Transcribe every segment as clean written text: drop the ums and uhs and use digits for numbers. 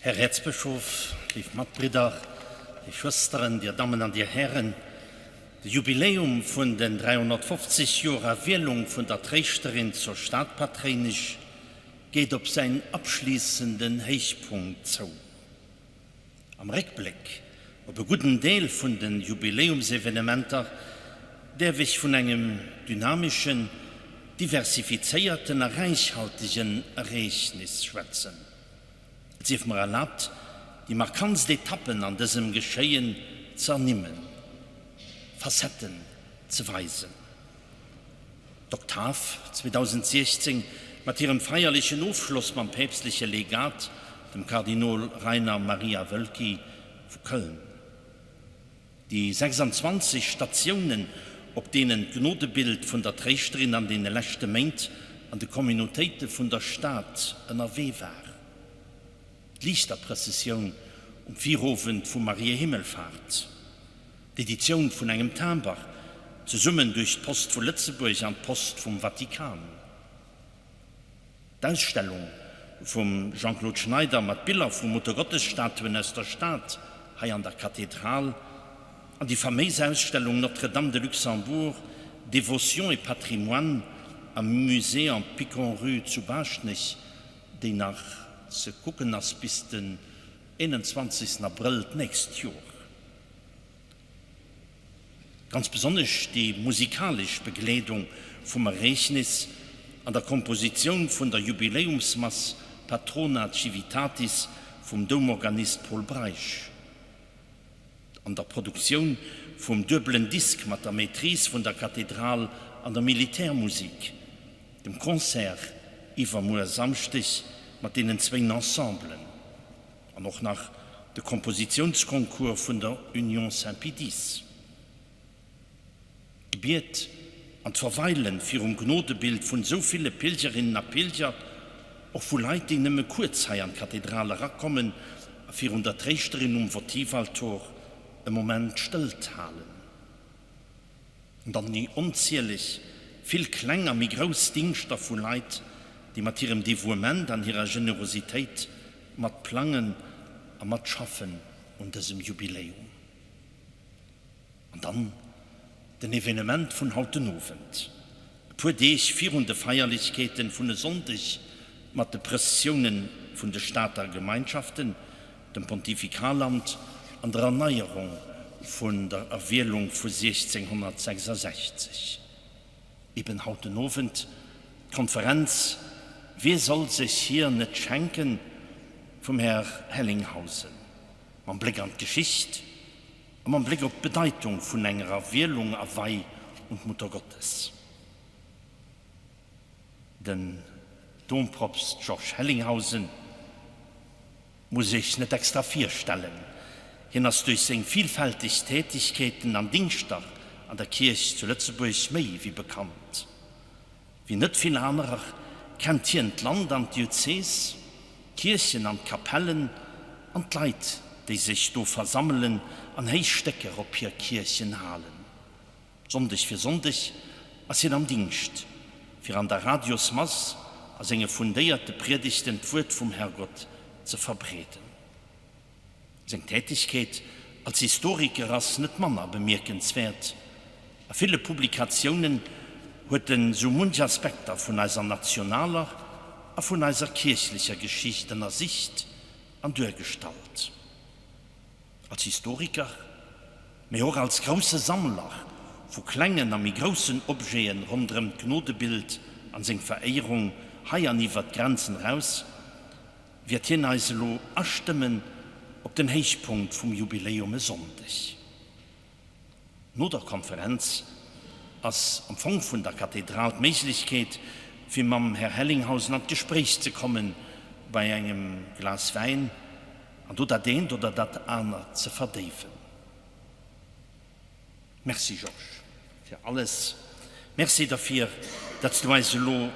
Här Äerzbëschof, léif Matbridder, léif Schwësteren, Dir Dammen an Dir Hären, de Jubiläum vun den 350 Joer Erwielung vun der Tréischterin zur Stadpatréinesch geet op säin abschliissenden Héichpunkt zou. Am Réckbléck op e gudden Deel vun de Jubiläumsevenementer däerf ech vun engem dynameschen, diversifizéierten a räichhaltegen Ereegnis schwätzen. Et sief mer erlaabt, déi markantst Etappen an dësem Geschéien ze ernimmen, Facetten ze weisen. D'Oktav 2016 mat hirem feierlechen Ofschloss mam päpstleche Legat, dem Kardinol Rainer Maria Woelki vu Köln. Déi 26 Statiounen, op deenen d'Gnodebild vun der Tréischterin an deene leschte Méint an de Communautéite vun der Stad ënnerwee war. D'Liichterprëssessioun um Virowend vu Mariä Himmelfahrt. D'Editioun vun engem Timber, zesummen duerch d'Post vu Lëtzebuerg an d'Post vum Vatikan. D'Ausstellung vum Jean-Claude Schneider mat Biller vu Muttergottesstatuen aus der Stad hei an der Kathedral an déi faméis Ausstellung Notre-Dame de Luxembourg, Dévotion et patrimoine am Musée en Picon-Rue zu Baaschtnech, déi nach ze kucken ass bis den 21 Abrëll d'nächst Joer. Ganz besonnesch déi musikalesch Begleedung vum Ereegnis an der Kompositioun vun der Jubiläumsmass Patrona Civitatis vum Doumorganist Pol Breisch an der Produktioun vum duebelen Disk mat der Maîtrise vun der Kathedral an der Militärmusik, dem Concert iwwermuer Samschdeg mat deenen zwéin Ensemblen. An och nach de Kompositiounsconcours vun der Union Saint-Pie X. D'Gebiet an d'Verweilen virum Gnodebild vun esou ville Pilgerinnen a Pilger, och vu Leit, déi nëmme kuerz hei an d'Kathedral erakommen a virun der Tréischterin um Votivaltor e Moment Stëllt halen. An dann déi onzieleg vill kleng a méi grouss Dingschter vu Leit, déi mat hirem Devouement an hirer Generositéit mat plangen a mat schaffen un dësem Jubiläum. An dann den Evenement vun haut den Owend, e puer Deeg virun de Feierlechkeeten vun e Sonndeg mat de Prëssessiounen vun de Stater Gemeinschaften, dem Pontifikalamt an der Erneierung vun der Erwielung vu 1666. Eben haut den Owend d'Konferenz Wie soll sech hir net schenken? vum Här Hellinghausen, mam Bléck an d'Geschicht a mam Bléck op d'Bedeitung vun enger Erwielung a Wei un d'Muttergottes. Den Dompropst Georges Hellinghausen muss ech net extra virstellen. Hien ass duerch seng vielfälteg Tätigkeeten an Dingschter an der Kierch zu Lëtzebuerg méi wéi bekannt. Wéi net vill anerer kennt hien d'Land an d'Diözes, d'Kierchen an d'Kapellen an d'Leit, déi sech do versammelen an héich Stécker op hir Kierchen halen. Sonndeg fir Sonndeg ass hien am Dingscht, fir an der Radiosmass a senge fundéierte Priedegten d'Wuert vum Herrgott ze verbreeden. Seng Tätigkeet als Historiker ass net manner bemierkenswäert. A ville Publikatiounen huet en sou munch Aspekter vun eiser nationaler a vun eiser kierchlecher Geschicht ënnersicht an duergestallt. Als Historiker, mee och als grousse Sammler vu klengen a méi groussen Objete ronderëm d'Gnodebild an seng Veréierung hei an iwwert d'Grenzen eraus, wäert hien eis elo astëmmen op den Héichpunkt vum Jubiläum e Sonndeg. No der Konferenz ass am Fong vun der Kathedral d'Méiglechkeet, fir mam Här Hellinghausen an d'Gespréich ze kommen, bei engem Glas Wäin, an do dat eent oder dat anert ze verdéiwen. Merci Georges fir alles. Merci derfir, datt s du eis elo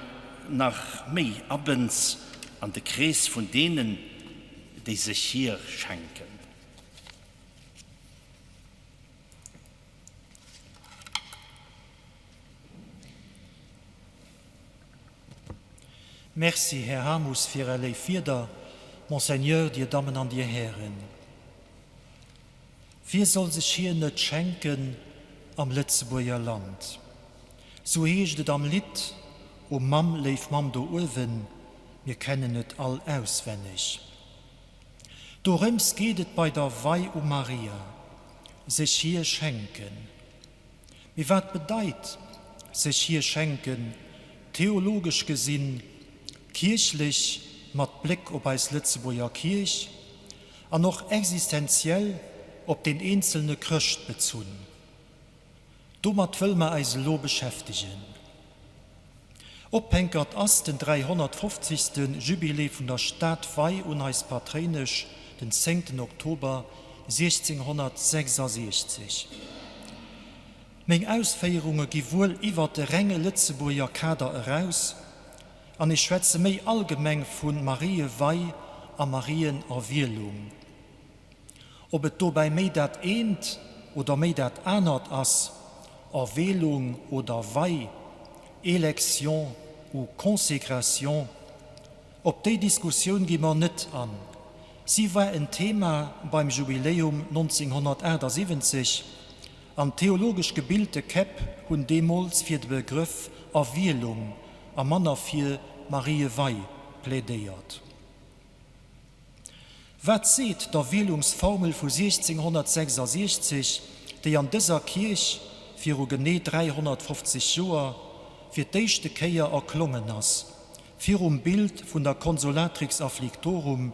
nach méi abënns an de Krees vun deenen, déi sech hir schenken. Merci, Här Hamus, fir Är léif Wierder. Monseigneur, Dir Dammen an Dir Hären, Wie soll sech hir net schenken am Lëtzebuerger Land? Sou heescht et am Lidd O Mamm, léif Mamm do uewen, mir kennen et all auswenneg. Dorëms geet et bei der Wei u Maria, sech hir schenken. Mee wat bedeit sech hir schenken, theologesch gesinn, kierchlech mat Bléck op eis Lëtzebuerger Kierch an och existenziell op deen eenzelne Chrëscht bezunn? Domat wëll mer äis elo beschäftegen. Ophänkert ass den 350. Jubilé vun der Stadwei un eis Patréinesch, den 10. Oktober 1666. Meng Ausféierunge gi wuel iwwert de renge Lëtzebuerger Kader eraus an ech schwätze méi allgemeng vu Mariewei a Marienerwielung. Ob et dobäi méi dat eent oder méi dat anert ass, Erwählung oder Wei, Élection ou Consécration, op déi Diskussioun gi mer net an. Si war en Thema beim Jubiläum 1978 an theologesch gebilte Käpp hunn deemools fir de Begrëff Erwielung a manner fir Mariewei plädéiert. Wat seet d'Erwielungsformel vu 1666, déi an dëser Kierch viru genee 350 Joer fir d'éischte Kéier erklongen ass, virum Bild vun der Consolatrix Afflictorum,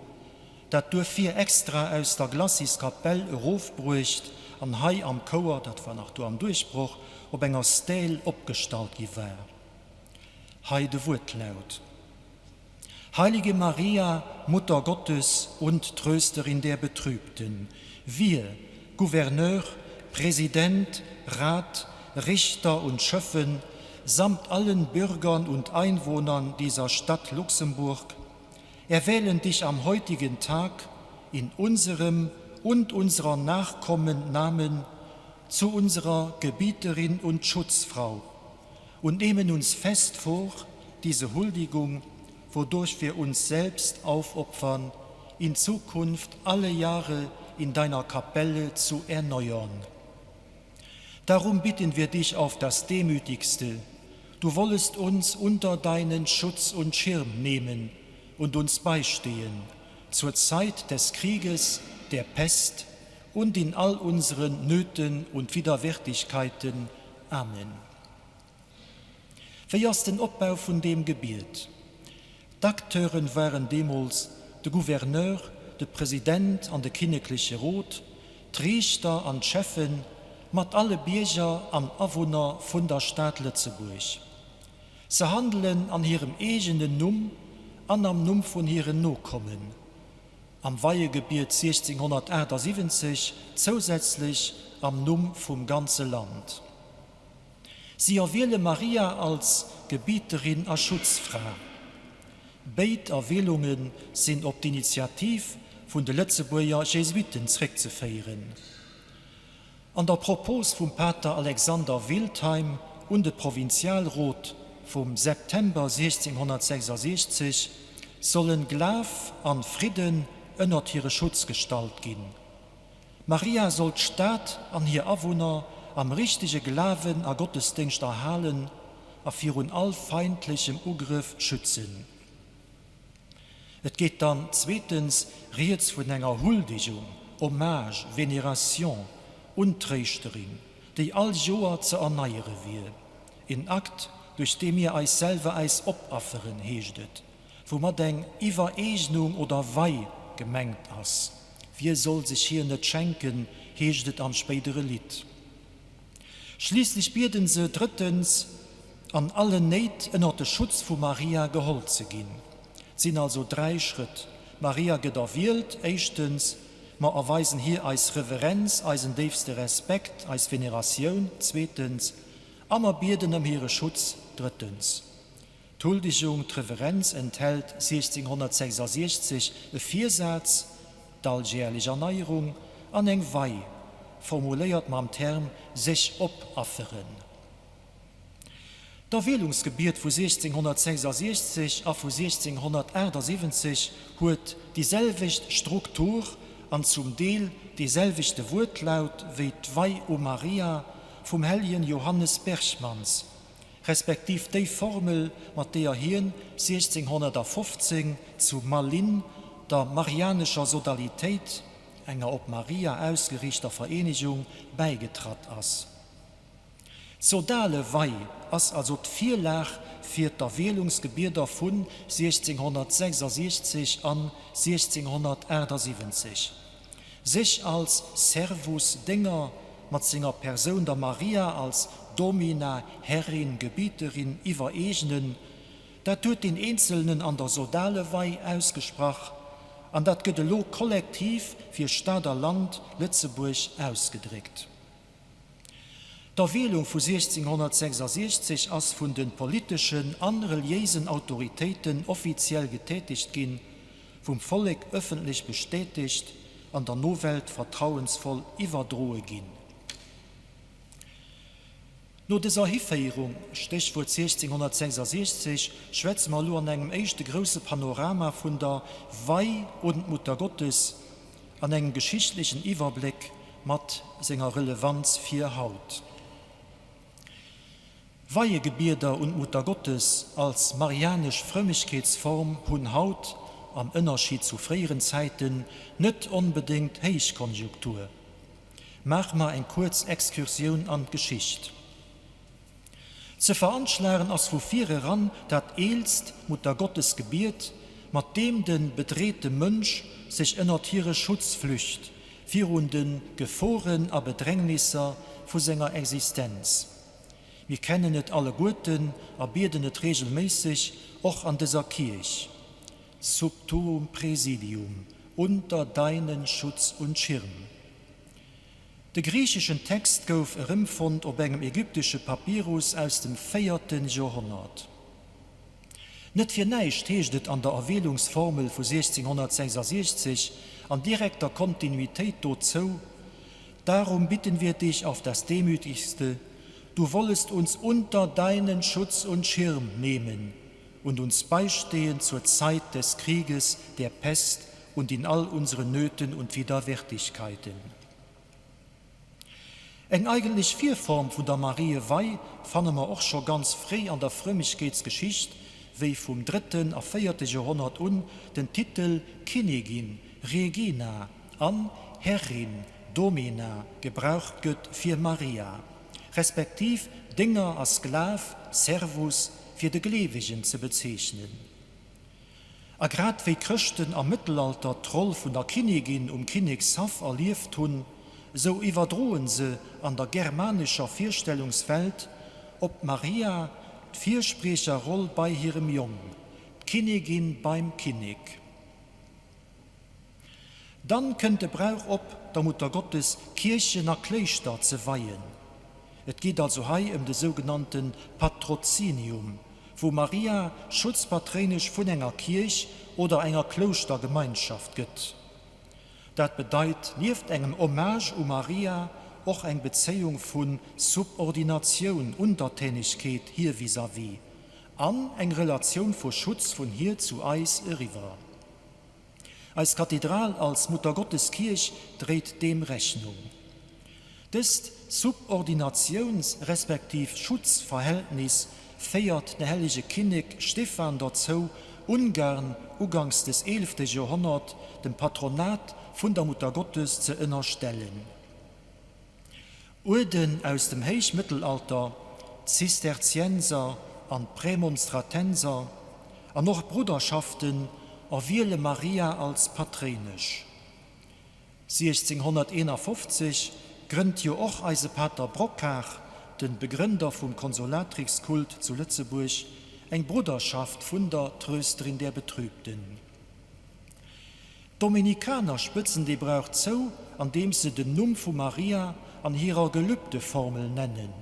dat duerfir extra aus der Glacis-Kapell erofbruecht an hei am Chouer, dat war nach do am Duerchbroch, op enger Stèle opgestallt gi war? Hei de Wuertlaut. Heilige Maria, Mutter Gottes und Trösterin der Betrübten, wir, Gouverneur, Präsident, Rat, Richter und Schöffen, samt allen Bürgern und Einwohnern dieser Stadt Luxemburg, erwählen dich am heutigen Tag in unserem und unserer Nachkommen Namen zu unserer Gebieterin und Schutzfrau und nehmen uns fest vor, diese Huldigung, wodurch wir uns selbst aufopfern, in Zukunft alle Jahre in deiner Kapelle zu erneuern. Darum bitten wir dich auf das Demütigste, du wollest uns unter deinen Schutz und Schirm nehmen und uns beistehen, zur Zeit des Krieges, der Pest und in all unseren Nöten und Widerwärtigkeiten. Amen. Wéi ass den Opbau vun deem Gebiet? D'Acteuren waren deemools de Gouverneur, de President an de kinnekleche Rot, d'Riichter an d'Schäffen, mat alle Bierger an Awunner vun der Stad Lëtzebuerg. Se handelen an hirem eegenen Numm an am Numm vun hiren Nokommen. Am Weiegebiet 1678 zousätzlech am Numm vum ganze Land. Si erwiele Maria als Gebieterin a Schutzfra. Béid Erwielunge sinn op d'Initiativ vun de Lëtzebuerger Jesuitten zréckzeféieren. An der Propos vum Pater Alexander Wiltheim un de Provinzialrot vum September 1666 sollen Glaf an Fridden ënnert hire Schutz gestallt ginn. Maria soll d'Stad an hir Awunner am richtege Glawen a Gottesdéngscht erhalen a virun all feindlechem Ugrëff schützen. Et geet dann zweetens rieds vun enger Huldigung, Hommage, Vénération, un d'Tréischterin, déi all Joer ze erneiere wier. Een Akt, duerch dee mir eis selwer äis opafferen, heescht et, woumat eng Iwwereegnung oder Wei gemengt ass. Wie soll sech hir net schenken, heescht et am spéidere Lidd. Schliisslech bieden se drëttens, an allen Néit ënnert de Schutz vu Maria geholl ze ginn. Et sinn also dräi Schrëtt, Maria gëtt erwielt, éischtens, mer erweisen hir eis Reverenz, eisen déifste Respekt, eis Veneratioun, zweetens, a mer bieden ëm hire Schutz, drëttens. D'Huldigung, d'Reverenz enthält 1666 e Virsaz, d'alljährlich Erneierung, an eng Wei, formuléiert mam Term sech opafferen. D'Erwielungsgebiet vu 1666 a vu 1678 huet déi selwecht Struktur an zum Deel dee selwechte Wuertlaut wéi d'Wei u Maria vum helljen Johannes Berchmans, respektiv déi Formel, mat deeër hien 1615 zu Malines der Marianescher Sodalitéit, enger op Maria ausgeriichter Vereenegung, bäigetratt ass. D'Sodale Wei ass also d'Virlag fir d'Erwielungsgebieder vu 1666 an 1678. Sech als Servus, Dénger, mat senger Persoun der Maria als Domina, Herrin, Gebieterin, iwwereegnen, dat huet deen Eenzelnen an der Sodale Wei ausgesprach an dat gëtt elo kollektiv fir Stad a Land Lëtzebuerg ausgedréckt. D'Erwielung vu 1666 ass vun de politeschen an reliéisen Autoritéiten offiziell getätegt ginn, vum Vollek ëffentlech bestätegt an der Nowelt vertrauensvoll iwwerdroe ginn. No dëser Hiféierung, Stéchwuert 1666, schwätze mer elo an engem éischte grousse Panorama vun der Wei un d'Muttergottes an engem geschichtlechen Iwwerbléck mat senger Relevanz fir haut. Weiegebieder un d'Muttergottes als marianesch Frëmmegkeetsform hunn haut, am Ënnerscheed zu fréieren Zäiten, net onbedéngt Héichkonjunktur. Maache mer eng kuerz Excursioun an d'Geschicht. Ze veranschlagen ass vu vir eran dat eelst Muttergottesgebiet, mat deem de bedreete Mënsch sech ënnert hire Schutz flücht virun de Geforen a Bedrängnisser vu senger Existenz. Mir kennen et alleguerten a bieden et regelméisseg, och an dëser Kierch, Sub tuum praesidium, unter deinen Schutz und Schirm. De griicheschen Text gouf erëmfonnt op engem ägyptesche Papyrus aus dem véierte Joerhonnert. Net fir näischt heescht et an der Erwielungsformel vu 1666 an direkter Kontinuitéit dozou, Darum bitten wir dich auf das Demütigste, du wollest uns unter deinen Schutz und Schirm nehmen und uns beistehen zur Zeit des Krieges, der Pest und in all unseren Nöten und Widerwärtigkeiten. Eng eigentlech Virform vun der Mariewei fanne mer och scho ganz fréi an der Frëmmegkeetsgeschicht, wéi vum drëtten a véierte Joerhonnert un den Titel Kinnigin, Regina, an Herrin, Domina, gebraucht gëtt fir Maria, respektiv Dénger a Sklav, Servus, fir de Gleewegen ze bezeechnen. A grad wéi d'Chrëschten am Mëttelalter d'Roll vun der Kinnigin um Kinnekshaff erlieft hunn, esou iwwerdroen se an der germanescher Virstellungswelt op d'Maria d'Firspriecherroll bei hirem Jong, d'Kinnigin beim Kinnek. Dann kënnt de Brauch op, der Muttergottes Kierchen a Kléischter ze weien. Et geet also hei ëm de sougenannte Patrozinium, wou Maria Schutzpatréinesch vun enger Kierch oder enger Klouschtergemeinschaft gëtt. Dat bedeit nieft engem Hommage u Maria och eng Bezéiung vu Subordinatioun, Untertänegkeet hir vis-à-vis, an eng Relatioun vu Schutz vun hir zu eis eriwwer. Eis Kathedral als Muttergotteskierch dréit deem Rechnung. Dëst Subordinatiouns respektiv Schutzverhältnis féiert den hellege Kinnek Stephan derzou, Ungarn uganks des eelefte Joerhonnert dem Patronat vun der Muttergottes ze ënnerstellen. Uerden aus dem Héichmëttelalter, d'Zisterzienser an d'Prämonstratenser, an och Brudderschaften erwiele Maria als Patréinesch. 1651 grënnt jo och eise Pater Brocquart, de Begrënder vum Consolatrixkult zu Lëtzebuerg, eng Brudderschaft vun der Trösterin der Betrübten. D'Dominikaner spëtzen dee Brauch zou, andeems se den Numm vu Maria an hirer Gelübdeformel nennen.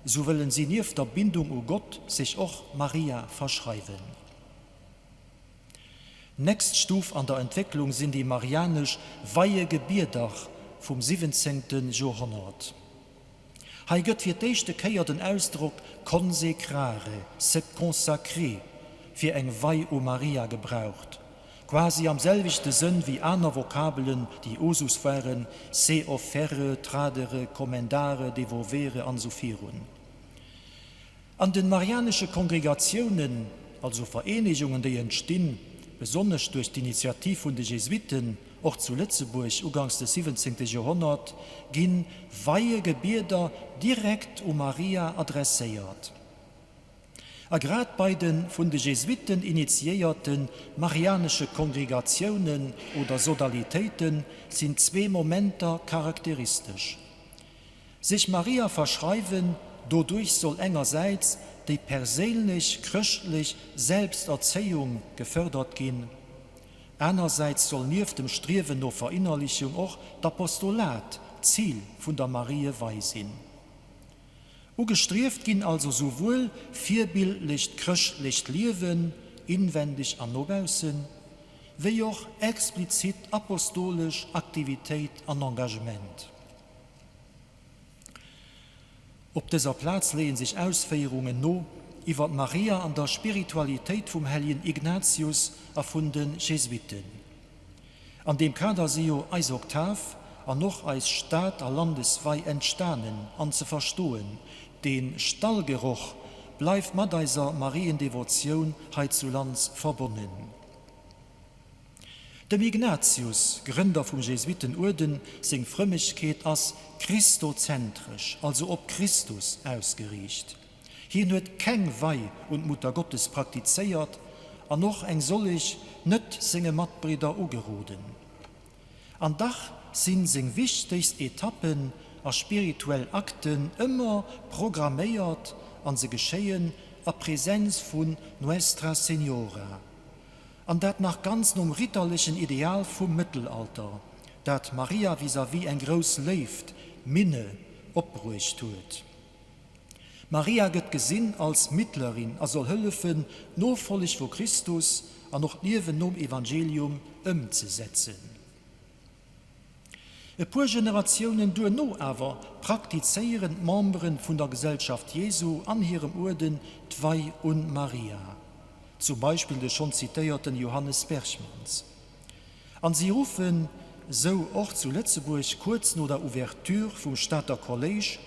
Sou wëllen si nieft der Bindung u Gott sech och Maria verschreiwen. Nächst Stuf an der Entwécklung sinn déi marianesch Weiegebieder vum siwwenzéngte Joerhonnert. Hei gëtt fir d'éischte Kéier den Ausdrock consecrare, se consacrer, fir eng Wei u Maria gebraucht, quasi am selwechte Sënn wéi aner Vokabelen, déi Usus waren, se offerre, tradere, commendare, devovere an esou virun. An den marianesche Kongregatiounen, also Vereenegungen, déi entstinn, besonnesch duerch d'Initiativ vun de Jesuiten, och zu Lëtzebuerg uganks des 17. Joerhonnert, ginn Weiegebieder direkt u Maria adresséiert. A grad bei de vun de Jesuiten initiéierte marianesche Kongregatiounen oder Sodalitéite sinn zwee Momenter charakteristesch. Sech Maria verschreiwen, doduerch soll engersäits déi perséinlech chrëschtlech Selbsterzéiung gefërdert ginn, anersäits soll nieft dem Striewen no Verinnerlichung och d'Apostolat d'Zil vun der Mariewei sinn. Ugestrieft ginn also souwuel virbildlecht chrëschtlecht Liewen, inwendeg an no baussen, wéi och explizit apostolesch Aktivitéit an Engagement. Op dëser Plaz léien sech Ausféierungen no iwwer d'Maria an der Spiritualitéit vum helljen Ignatius a vun de Jesuiten. An deem Kader si jo eis Oktav an och eis Stad a Landeswei entstanen an ze verstoen. Dee Stallgeroch bleift mat eiser Mariendevotioun heizulands verbonnen. Dem Ignatius, Grënder vum Jesuitenuerden, seng Frëmmegkeet ass christozentresch, also op Christus ausgeriicht. Hien huet keng Wei un d'Muttergottes praktizéiert an och eng sollech net senge Matbridder ugeroden. An dach sinn seng wichtegst Etappen a spirituell Akten ëmmer programméiert an se geschéien a Präsenz vun Nuestra Señora. An dat nach ganz nom ritterlechen Ideal vum Mëttelalter, dat Maria vis-à-vis eng grouss Léift, Minne, opbruecht huet. Maria gëtt gesinn als Mittlerin a soll hëllefen, d'Nofolleg vu Christus an och d'Liewen nom Evangelium ëmzesetzen. E puer Generatiounen duerno awer praktizéieren d'Membere vun der Gesellschaft Jesu an hirem Uerden d'Wei un Maria, zum Beispill de schonn zitéierten Johannes Berchmans. An si ruffen, sou och zu Lëtzebuerg kuerz no der Ouverture vum Stater Kolléisch,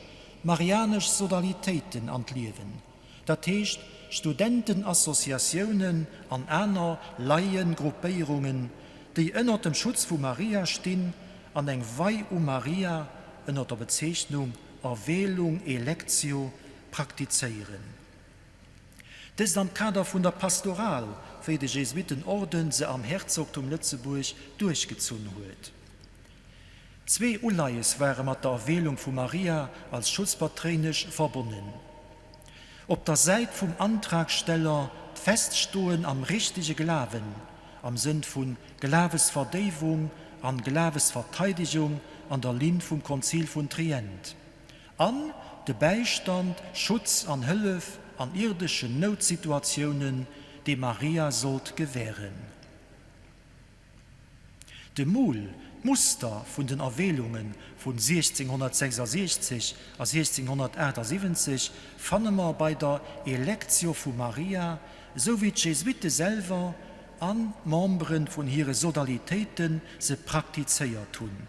marianesch Sodalitéiten an d'Liewen. Dat heescht Studentenassociatiounen an aner Laiengruppéierungen, déi ënnert dem Schutz vu Maria stinn an eng Wei u Maria ënnert der Bezeechnung Erwählung, Electio, praktizéieren. Dëst am Kader vun der Pastoral, wéi de Jesuitenorden se am Herzogtum Lëtzebuerg duerchgezunn huet. Zwee Uleies ware mat der Erwielung vu Maria als Schutzpatréinesch verbonnen. Op der Säit vum Antragsteller d'Feststoen am richtege Glawen, am Sënn vu Glawesverdéiwung an Glawesverteidegung an der Linn vum Konzil vun Trient, an de Bäistand, Schutz an Hëllef an irdeschen Noutsituatiounen, dee Maria sollt gewähren. De Moule, d'Muster vun den Erwählunge vu 1666 a 1678 fanne mer bei der Electio vu Maria, esou wéi d'Jesuitte selwer an d'Membere vun hire Sodalitéite se praktizéiert hunn,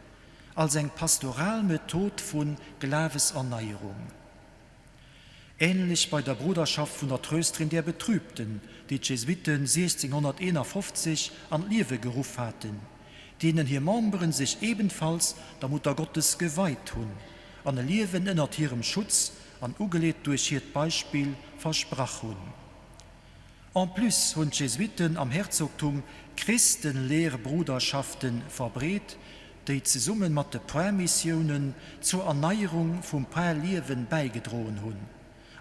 als eng pastoral Method vu Glaweserneierung. Ähnlech bei der Bruderschaft vun der Trösterin der Betrübten, déi d'Jesuiten 1651 an d'Liewe geruff haten, deenen hir Memberen sech ebenfalls der Muttergottes geweit hunn an e Liewen ënnert hirem Schutz an ugeleet duerch hiert Beispill versprach hunn. En plus hunn d'Jesuiten am Herzogtum Christenlehrbruderschaften verbreet, déi zesumme mat de Poarmissiounen zur Erneierung vum Poarliewen bäigedroen hunn,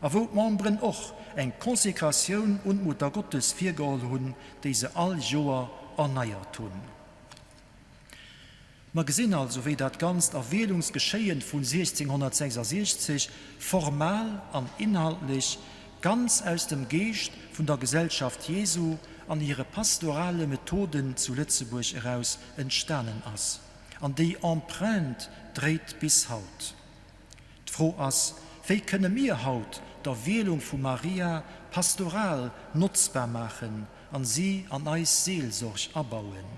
a wou d'Memberen och eng Konsekratioun un d'Muttergottes virgeholl hunn, déi se all Joer erneiert hunn. Mer gesinn also, wéi dat ganzt Erwielungsgeschéien vu 1666 formal an inhaltlech ganz aus dem Geescht vun der Gesellschaft Jesu an hire pastorale Methoden zu Lëtzebuerg eraus entstanen ass. An déi Empreinte dréit bis haut. D'Fro ass, Wéi kënne mir haut d'Erwielung vu Maria pastoral notzbar maachen an si an eis Seelsorg abauen?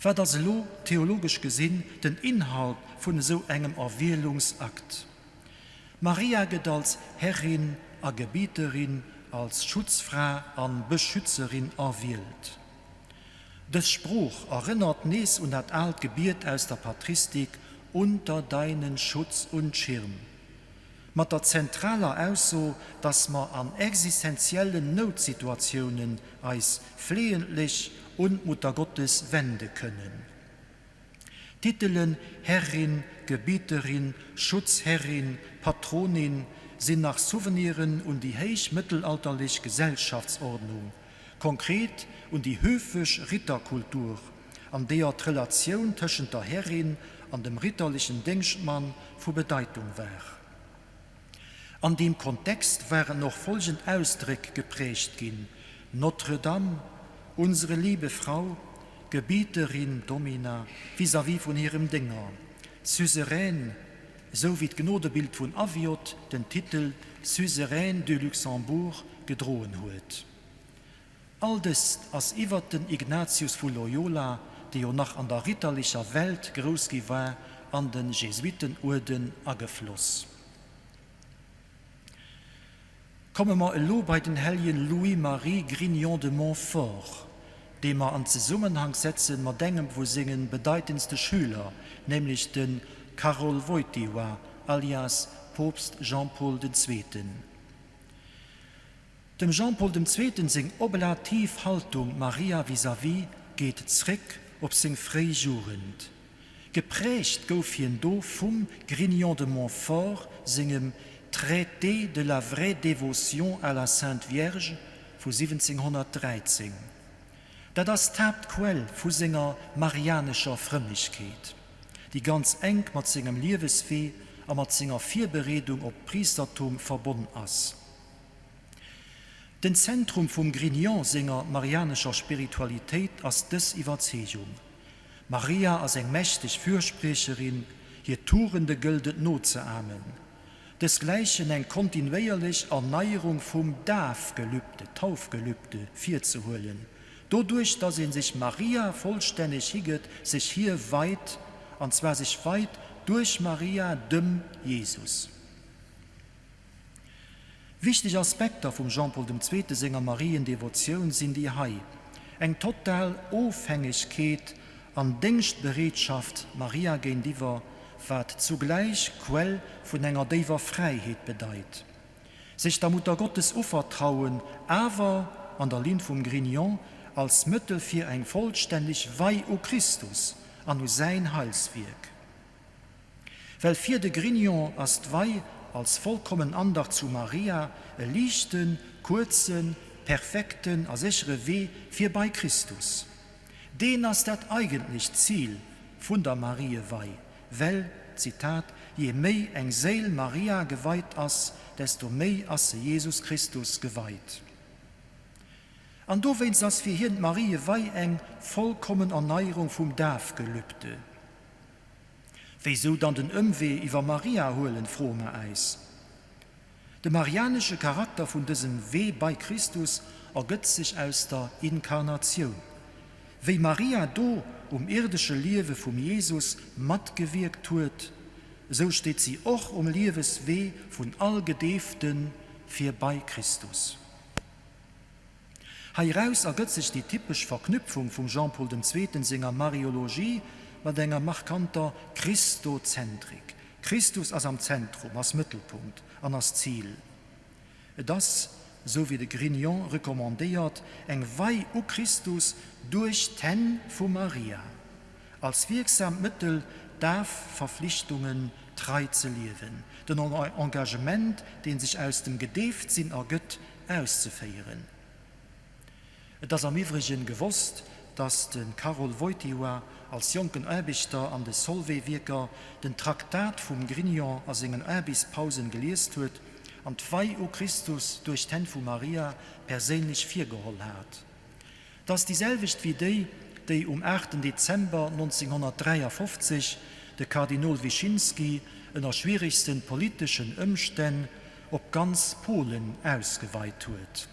Wat ass elo, theologesch gesinn, den Inhalt vun esou engem Erwielungsakt? Maria gëtt als Herrin a Gebieterin, als Schutzfra an Beschützerin erwielt. Dës Sprooch erënnert nees un dat aalt Gebiet aus der Patristik Unter deinen Schutz und Schirm, mat der zentraler Ausso, dass mer an existenziellen Noutsituatiounen eis fleeëntlech un d'Muttergottes wende kënnen. D'Titelen Herrin, Gebieterin, Schutzherrin, Patronin sinn nach Souveniren un déi héichmëttelalterlech Gesellschaftsordnung, konkret un déi höfesch Ritterkultur, an deeër d'Relatioun tëschent der Herrin an dem ritterlechen Déngschtmann vu Bedeitung war. An deem Kontext waren och folgend Ausdréck geprägt ginn, Notre-Dame, unsere liebe Frau, Gebieterin, Domina, vis-à-vis vun hirem Dénger, Suzeraine, esou wéi d'Gnodebild vun Aviot den Titel Suzeraine du Luxembourg gedroen huet. All dëst ass iwwert den Ignatius vu Loyola, dee jo nach an der ritterlecher Welt grouss gi war, an de Jesuitenuerden agefloss. Komme mer elo bei den helljen Louis-Marie Grignion de Montfort, dee mer an Zesummenhank setzen mat engem vu sengen bedeitendste Schüler, nämlech de Karol Wojtyła alias Poopst Jean-Paul den Zweeten. Dem Jean-Paul dem Zweeten seng oblativ Haltung Maria vis-à-vis geet zréck op seng fréi Jugend. Geprägt gouf hien do vum Grignion de Montfort sengem Traité de la vraie dévotion à la Sainte Vierge vu 1713. Dat ass d'Haaptquell vu senger marianescher Frëmmegkeet, déi ganz enk mat sengem Lieweswee a mat senger Virbereedung op d'Priistertum verbonn ass. Den Zentrum vum Grignion senger marianescher Spiritualitéit ass dës Iwwerzeegung, Maria ass eng mächteg Fürspriecherin, hir Tugende gëllt et nozeamen. Desgläichen eng kontinuéierlech Erneierung vum Dafgelübde, Taufgelübde, virzehuelen, doduerch dass ee sech Maria vollstänneg higëtt, sech hir weit, an zwar sech weit duerch Maria dem Jesus. Wichteg Aspekter vum Jean-Paul dem Zweete senger Mariendevotioun sinn déi hei, eng total Ofhängegkeet an Déngschtbereetschaft Maria géintiwwer, wat zugläich Quell vun enger déiwer Fräiheet bedeit, sech der Muttergottes uvertrauen, awer, an der Linn vum Grignion, als Mëttel fir eng vollstänneg Wei u Christus an u säin Heilswierk. Well fir de Grignion ass d'Wei als vollkommen Andacht zu Maria e liichten, kuerzen, perfekten a séchere Wee fir bei Christus. Deen ass dat eigentlecht Zil vun der Mariewei, well, Zitat, je méi eng Séil Maria geweit ass, desto méi ass se Jesus Christus geweit. An dowéinst ass fir hien d'Mariewei eng vollkommen Erneierung vum Dafgelübde. Wéisou dann den Ëmwee iwwer Maria huelen, froe mer äis. De marianesche Charakter vun dësem Wee bei Christus ergëtt sech aus der Inkarnatioun. Wéi Maria do um ierdesche Liewe vum Jesus matgewierkt huet, esou steet si och um Lieweswee vun all Gedeefte fir bei Christus. Heiraus ergëtt sech déi typesch Verknüpfung vum Jean-Paul dem Zweeten senger Mariologie mat enger markanter Christozentrik, Christus ass am Zentrum, ass Mëttelpunkt an ass Zil. Et ass, esou wéi de Grignion recommandéiert, eng Wei u Christus duerch d'Hänn vu Maria, als wierksamt Mëttel d'Dafverflichtungen trei ze liewen, den Engagement, dee sech aus dem Gedeeftsinn ergëtt, auszeféieren. Et ass am iwwregen gewosst, datt de Karol Wojtyła als jonken Aarbechter an de Solvay-Wierker den Traktat vum Grignion a sengen Aarbechtspausen geliest huet an d'Wei u Christus duerch d'Hänn vu Maria perséinlech virgeholl hat. 't ass déi selwecht wéi déi, déi um 8 Dezember 1953. de Kardinol Wyszynski ënner schwieregsten politeschen Ëmstänn op ganz Polen ausgeweit huet.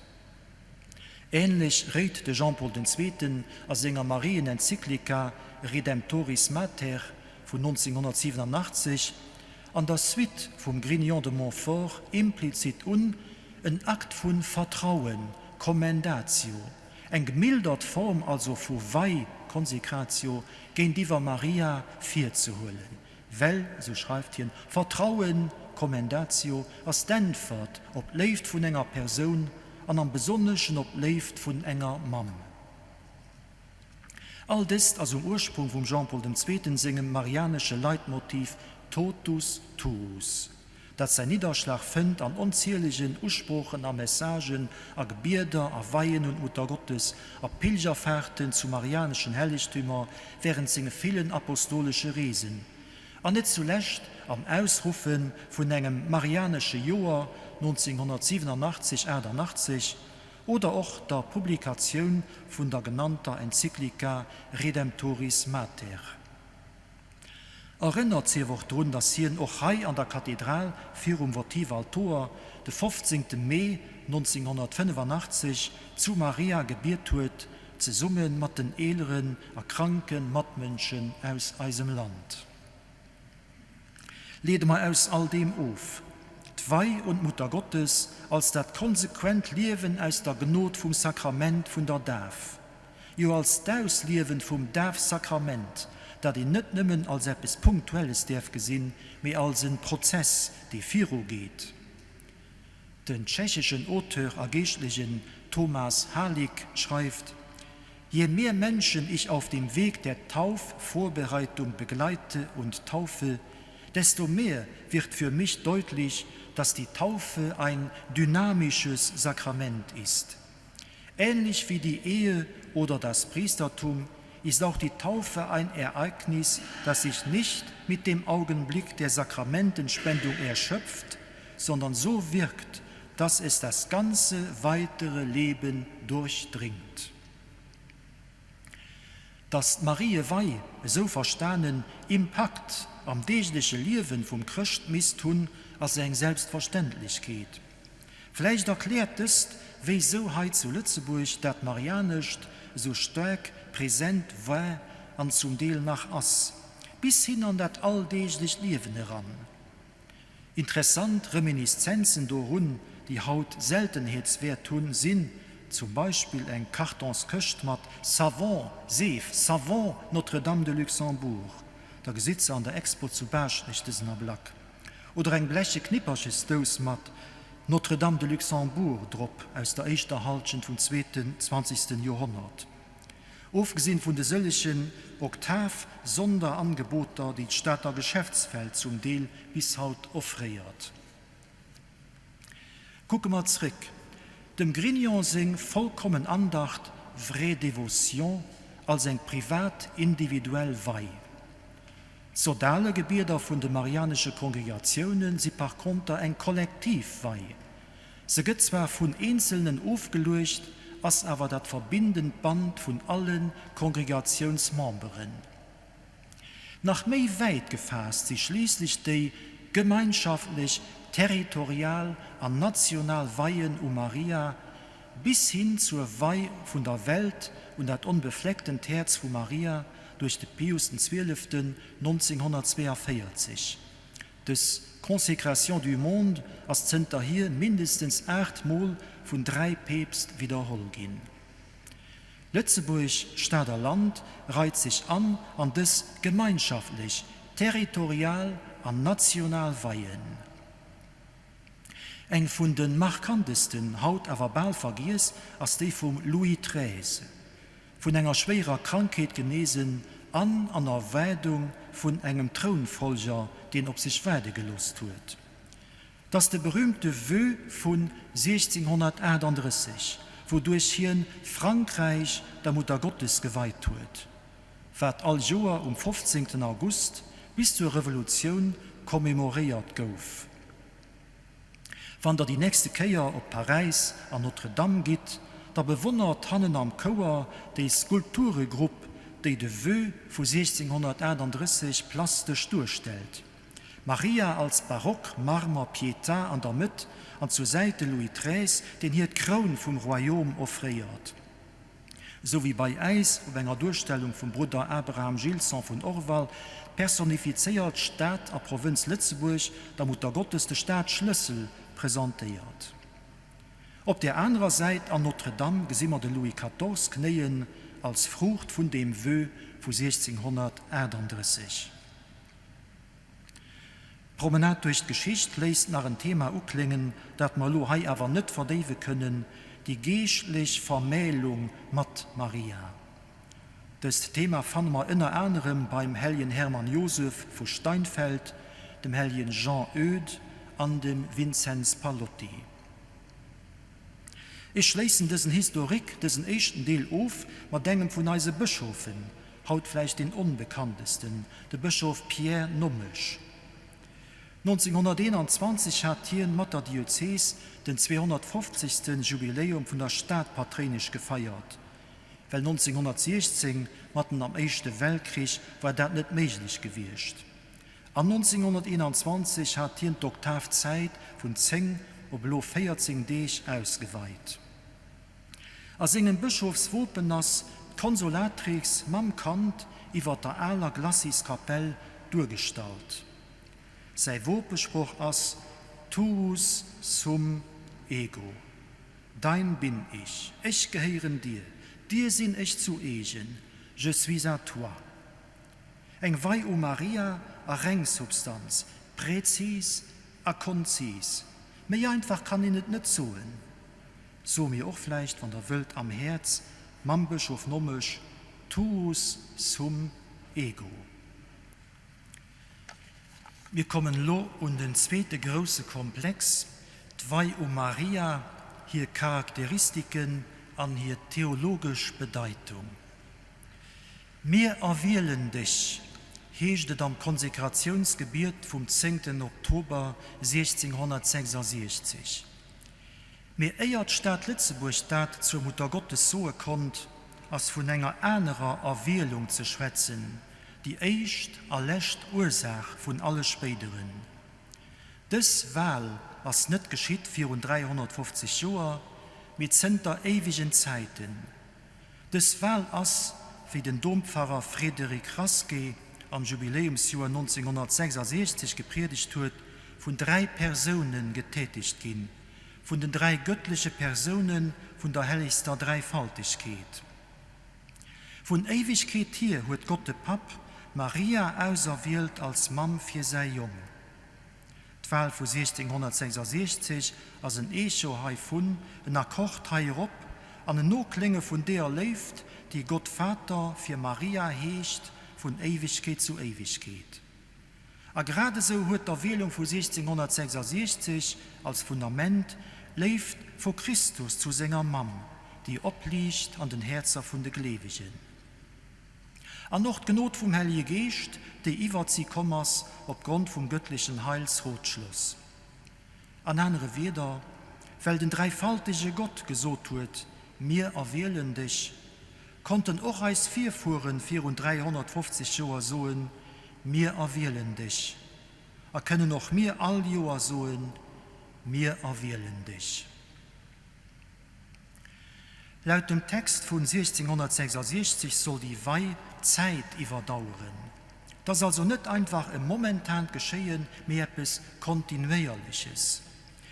Ähnlech réit de Jean-Paul den Zweeten a senger Marienenzyklika Redemptoris Mater vun 1987 an der Suite vum Grignion de Montfort implizit un, en Akt vu Vertrauen, Commendatio, eng gemildert Form also vu Wei, Consecratio, géintiwwer Maria virzehuelen, well, esou schreift hien, Vertrauen, Commendatio, ass d'Äntwert op d'Léift vun enger Persoun an am Besonneschen op d'Léift vun enger Mamm. All dëst ass um Ursprung vum Jean-Paul den Zweeten sengem marianesche Leitmotiv Totus tuus, dat säin Nidderschlag fënnt an onzielegen Usproochen a Messagen, a Gebieder, a Weien un d'Muttergottes, a Pilgerfahrten zu marianeschen Hellegtümer während senge villen apostolesche Reesen, an net zulescht am Ausruffe vun engem marianesche Joer 1987, 88, oder och der Publikatioun vun der genannter Enzyklika Redemptoris Mater. Erënnert sief och drun, datt hien och hei an der Kathedral virum Votivaltoer de 15. Mee 1985 zu Maria gebiet huet, zesumme mat den eeleren a kranke Matmënschen aus eisem Land. Leede mer aus all deem of, d'Wei un d'Muttergottes als dat konsequent Liewen aus der Gnod vum Sakrament vun der Daf, jo als d'Ausliewen vum Dafsakrament, dat een net nëmmen als eppes Punktuelles däerf gesinn, mee als en Prozess, dee virugeet. Den tschecheschen Auteur a Geeschtlechen Tomáš Halík schreift, Je mehr Menschen ich auf dem Weg der Taufvorbereitung begleite und taufe, desto mehr wird für mich deutlich, dass die Taufe ein dynamisches Sakrament ist. Ähnlich wie die Ehe oder das Priestertum ist auch die Taufe ein Ereignis, das sich nicht mit dem Augenblick der Sakramentenspendung erschöpft, sondern so wirkt, dass es das ganze weitere Leben durchdringt. Dass d'Mariewei, esou verstanen, Impakt am deegleche Liewen vum Chrëscht misst hunn, ass eng Selbstverständlechkeet. Vläicht erkläert dëst, wéisou hei zu Lëtzebuerg dat Marianescht esou staark present war an zum Deel nach ass, bis hin an dat alldeeglecht Liewen eran. Interessant Reminiszenzen dorun, déi haut Seltenheetswäert hunn, sinn zum Beispill eng Kartonskëscht mat Savon, Seef, Savon Notre-Dame de Luxembourg, der gesitt se an der Expo zu Baaschtnech dësen Ablack, oder eng bleche Knipperchesdous mat Notre-Dame de Luxembourg drop aus der éischter Halschent vum zweeten zwanzegsten Joerhonnert. Ofgesinn vun de sëllegen Oktav-Sonderangeboter, déi d'Stater Geschäftswelt zum Deel bis haut offréiert. Kucke mer zréck, Dem Grignion seng vollkommen Andacht, vraie dévotion, als eng privat, individuell Wei. D'sodale Gebieder vun de marianesche Kongregatioune si par konter eng kollektiv Wei. Se gëtt zwar vun Eenzelnen ofgeluecht, ass awer dat verbindend Band vun alle Kongregatiounsmemberen. Nach méi wäit gefaasst si schliisslech déi gemeinschaftlech territorial an national Weien u Maria, bis hin zur Wei vun der Welt un dat onbeflecktent Häerz vu Maria duerch de Pius den Zwieleften 1942. Dës Consécration du monde ass zënterhier mindestens 8 Mol vun 3 Peepst widderholl ginn. Lëtzebuerg, Stad a Land, reit sech an an dës gemeinschaftlech, territorial an national Weien. Eng vun de markantesten, haut awer bal vergiess, ass déi vum Louis xiii. Vun enger schwéierer Krankheet geneesen an an Erwaardung vun engem Trounfolger, deen op sech waarde gelooss huet. 't ass de berühmte Vœu vu 1638, wouduerch hien Frankräich der Muttergottes geweit huet, wat all Joer um 15. August bis zur Revolutioun commemoréiert gouf. Wann der déi nächste Kéier op Paräis an Notre-Dame gitt, da bewonnert hannen am Chouer déi Skulpturegrupp. déi de Vœu vu 1638 plastesch duerstellt, Maria als barock Marmer Pietà an der Mëtt an zur Säit de Louis xiii, deen hir d'Kroun vum Royaume offréiert. Esou wéi bei äis op enger Duerstellung vum Brudder Abraham Gilson vun Orval d'personifizéiert Stad a Provënz Lëtzebuerg der Muttergottes de Stadschlëssel presentéiert. Op där anerer Säit an Notre-Dame gesi mer de Louis quatorze knéien als Fruucht vun deem Vœu vu 1638. D'Promenade duerch d'Geschicht léisst nach en Thema ukléngen, dat mer elo hei awer net verdéiwe kënnen, déi geeschtlech Vermählung mat Maria. Dëst Thema fanne mer ënner anerem beim Helljen Hermann Josef vu Steinfeld, dem Helljen Jean Eudes an dem Vinzenz Pallotti. Ech schléissen dësen Historique, dësen éischten Deel of mat engem vun eise Bëschofen, haut vläicht deen onbekanntesten, de Bëschof Pierre Nommesch. 1921 hat hien mat der Diözees den 250. Jubiläum vun der Stadpatréinesch gefeiert. Well 1916, matten am Éischte Weltkrich, war dat net méiglech gewiescht. An 1921 hat hien d'Oktavzäit vun 10 op elo 14 Deeg ausgeweit. A sengem Bëschofswopen ass d'Consolatrix mam Kand iwwer der aler Glaciskapell duergestallt. Säi Wopesproch ass Tuus sum ego, Dein bin ich, ech gehéieren dir, dir sinn ech zu eegen, je suis à toi. Eng Wei u Maria a reng Substanz, präzis a konzis. Méi einfach kann een et net soen. Soe mir och vläicht, wann der wëllt, am Häerz mam Bëschof Nommesch, Tuus sum ego. Mir kommen elo un den zweete grousse Komplex, d'Wei u Maria, hir Charakteristiken an hir theologesch Bedeitung. Mir erwielen dech, heescht et am Konsekratiounsgebiet vum zéngten Oktober 1666. Mee éier d'Stad Lëtzebuerg dat zur Muttergottes soe konnt, ass vun enger anerer Erwielung ze schwätzen, déi éischt a lescht Ursaach vun alle spéideren. Dës Wal ass net geschitt virun 350 Joer, mee zënter éiwegen Zäiten. Dës Wal ass, wéi den Dompfarrer Frédéric Rasqué am Jubiläumsjoer 1966 gepriedegt huet, vun dräi Persoune getätegt ginn, vun den dräi gëttleche Persoune vun der hellegster Dräifaltegkeet. Vun Éiwegkeet hier huet Gott de Papp Maria auserwielt als Mamm fir säi Jong. D'Wal vu 1666 ass en Echo heivun, en Akkord heirop an en Noklénge vun deeër Léift, déi Gott Vater fir Maria heegt vun Éiwegkeet zu Éiwegkeet. A grad esou huet d'Erwielung vu 1666 als Fundament d'Léift vu Christus zu senger Mamm, déi opliicht an den Häerzer vun de Gleewegen. An och d'Gnod vum Hellege Geescht, déi iwwert si komm ass op Grond vum gëttlechen Heilsrotschloss. An anere Wierder, well den dräifaltege Gott gesot huet, Mir erwielen dech, konnten och eis Virfuere virun 350 Joer soen, Mir erwielen dech, a kënnen och mir all Joer soen, Mir erwielen dech. Laut dem Text vun 1666 soll déi Wei d'Zäit iwwerdaueren. 't ass also net einfach e momentant Geschéien, mee eppes Kontinuéierleches.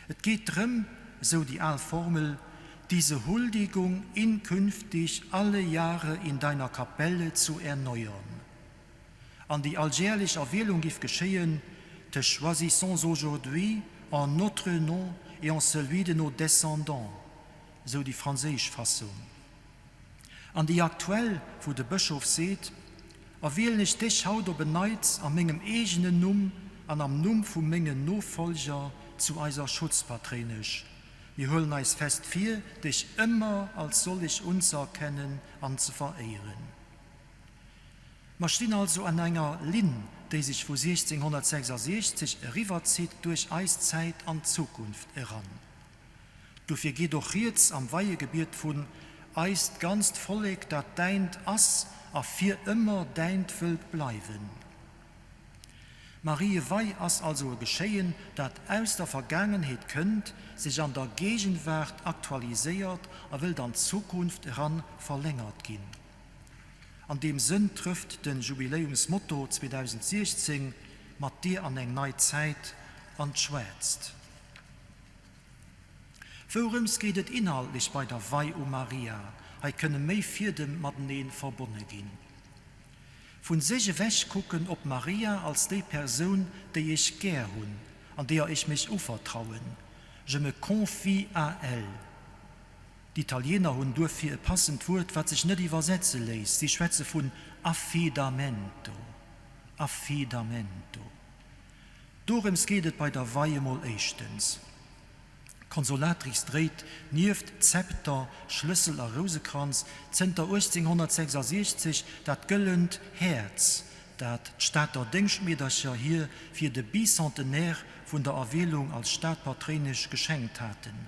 Et geet drëm, esou déi al Formel, diese Huldigung inkünftig alle Jahre in deiner Kapelle zu erneuern. An déi alljährlech Erwielung giff geschéien, Te choisissons aujourd'hui en notre nom et en celui de nos descendants, esou déi franséisch Fassung. An déi aktuell, wou de Bëschof seet, Erwielen ech dech haut op en Neits a mengem eegenen Numm an am Numm vu mengen Nofolger zu eiser Schutzpatréinesch. Mir huelen eis fest vir, dech ëmmer als sollech unzëerkennen an ze veréieren. Mer stinn also an enger Linn, déi sech vu 1666 eriwwerzitt duerch eis Zäit an d'Zukunft eran. Dofir geet och rieds am Weiegebiet vun. eist ganzt Vollek, dat däint ass a fir ëmmer däint wëllt bleiwen. D'Mariewei ass also e Geschéien, dat aus der Vergaangenheet kënnt, sech an der Gegenwaart aktualiséiert a wëllt an d'Zukunft eran verlängert ginn. An deem Sënn trëfft de Jubiläumsmotto 2016 Mat dir an eng nei Zäit an d'Schwäerzt. Wourëms geet et inhaltlech bei der Wei u Maria? Hei kënne méi Fiedem matenee verbonne ginn. Vun sech ewech kucken op Maria als déi Persoun, déi ech gär hunn an deeër ech mech uvertrauen, Je me confie à elle. D'Italiener hunn duerfir e passend Wuert, wat sech net iwwersetze léisst, si schwätze vun affidamento, affidamento. Dorëms geet et bei der Wei emol éischtens. D'Consolatrix dréit nieft Zepter, Schlëssel a Rousekranz zënter 1866 dat gëllent Häerz, dat d'Stater Déngschtmeedercher hir fir de Bicentenaire vun der Erwielung als Stadpatréinesch geschenkt haten.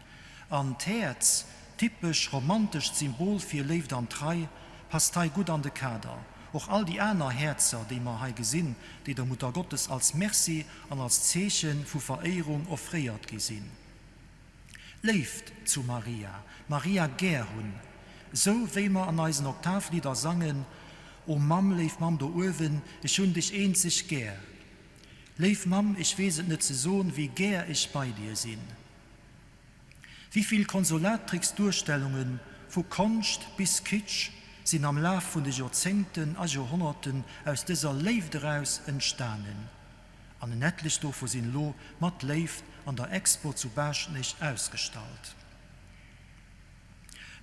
An d'Häerz, typesch romantescht Symbol fir Léift an Trei, passt hei gutt an de Kader. Och all déi aner Häerzer, déi mer hei gesinn, déi der Muttergottes als Merci an als Zeeche vu Veréierung offréiert gi sinn. Léift zu Maria, Maria gär hunn, sou wéi mer an eisen Oktavlidder sangen, O Mamm, léif Mamm do uewen, ech hunn dech eenzeg gär. Léif Mamm, ech weess et net ze son, wéi gär ech bei dir sinn. Wéi vill Consolatrix-Duerstellungen, vu Konscht bis Kitsch, sinn am Laf vun de Joerzéngten a Joerhonnerten aus dëser Léift eraus entstanen. An en etlech dovu sinn elo mat Léift an der Expo zu Baaschtnech ausgestallt.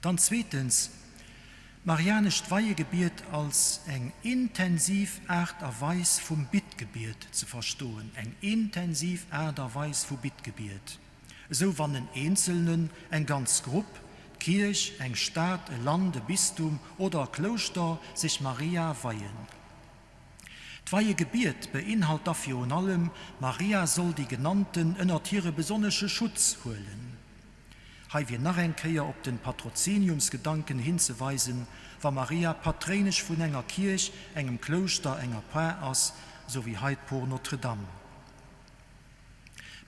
Dann zweetens, d'marianescht Weiegebiet als eng intensiv Aart a Weis vum Bittgebiet ze verstoen, eng intensiv Aart a Weis vu Bittgebiet. Esou wann en Eenzelnen, eng ganz Grupp, d'Kierch, eng Stad, e Land, e Bistum oder e Klouschter sech Maria weien. D'Weiegebiet beinhalt da virun allem, Maria soll déi Genannten ënnert hire besonnesche Schutz huelen. Hei wier nach eng Kéier op den Patroziniumsgedanken hinzeweisen, wa Maria Patréinesch vun enger Kierch, engem Klouschter, enger Par ass, sou wéi hei d'Por Notre-Dame.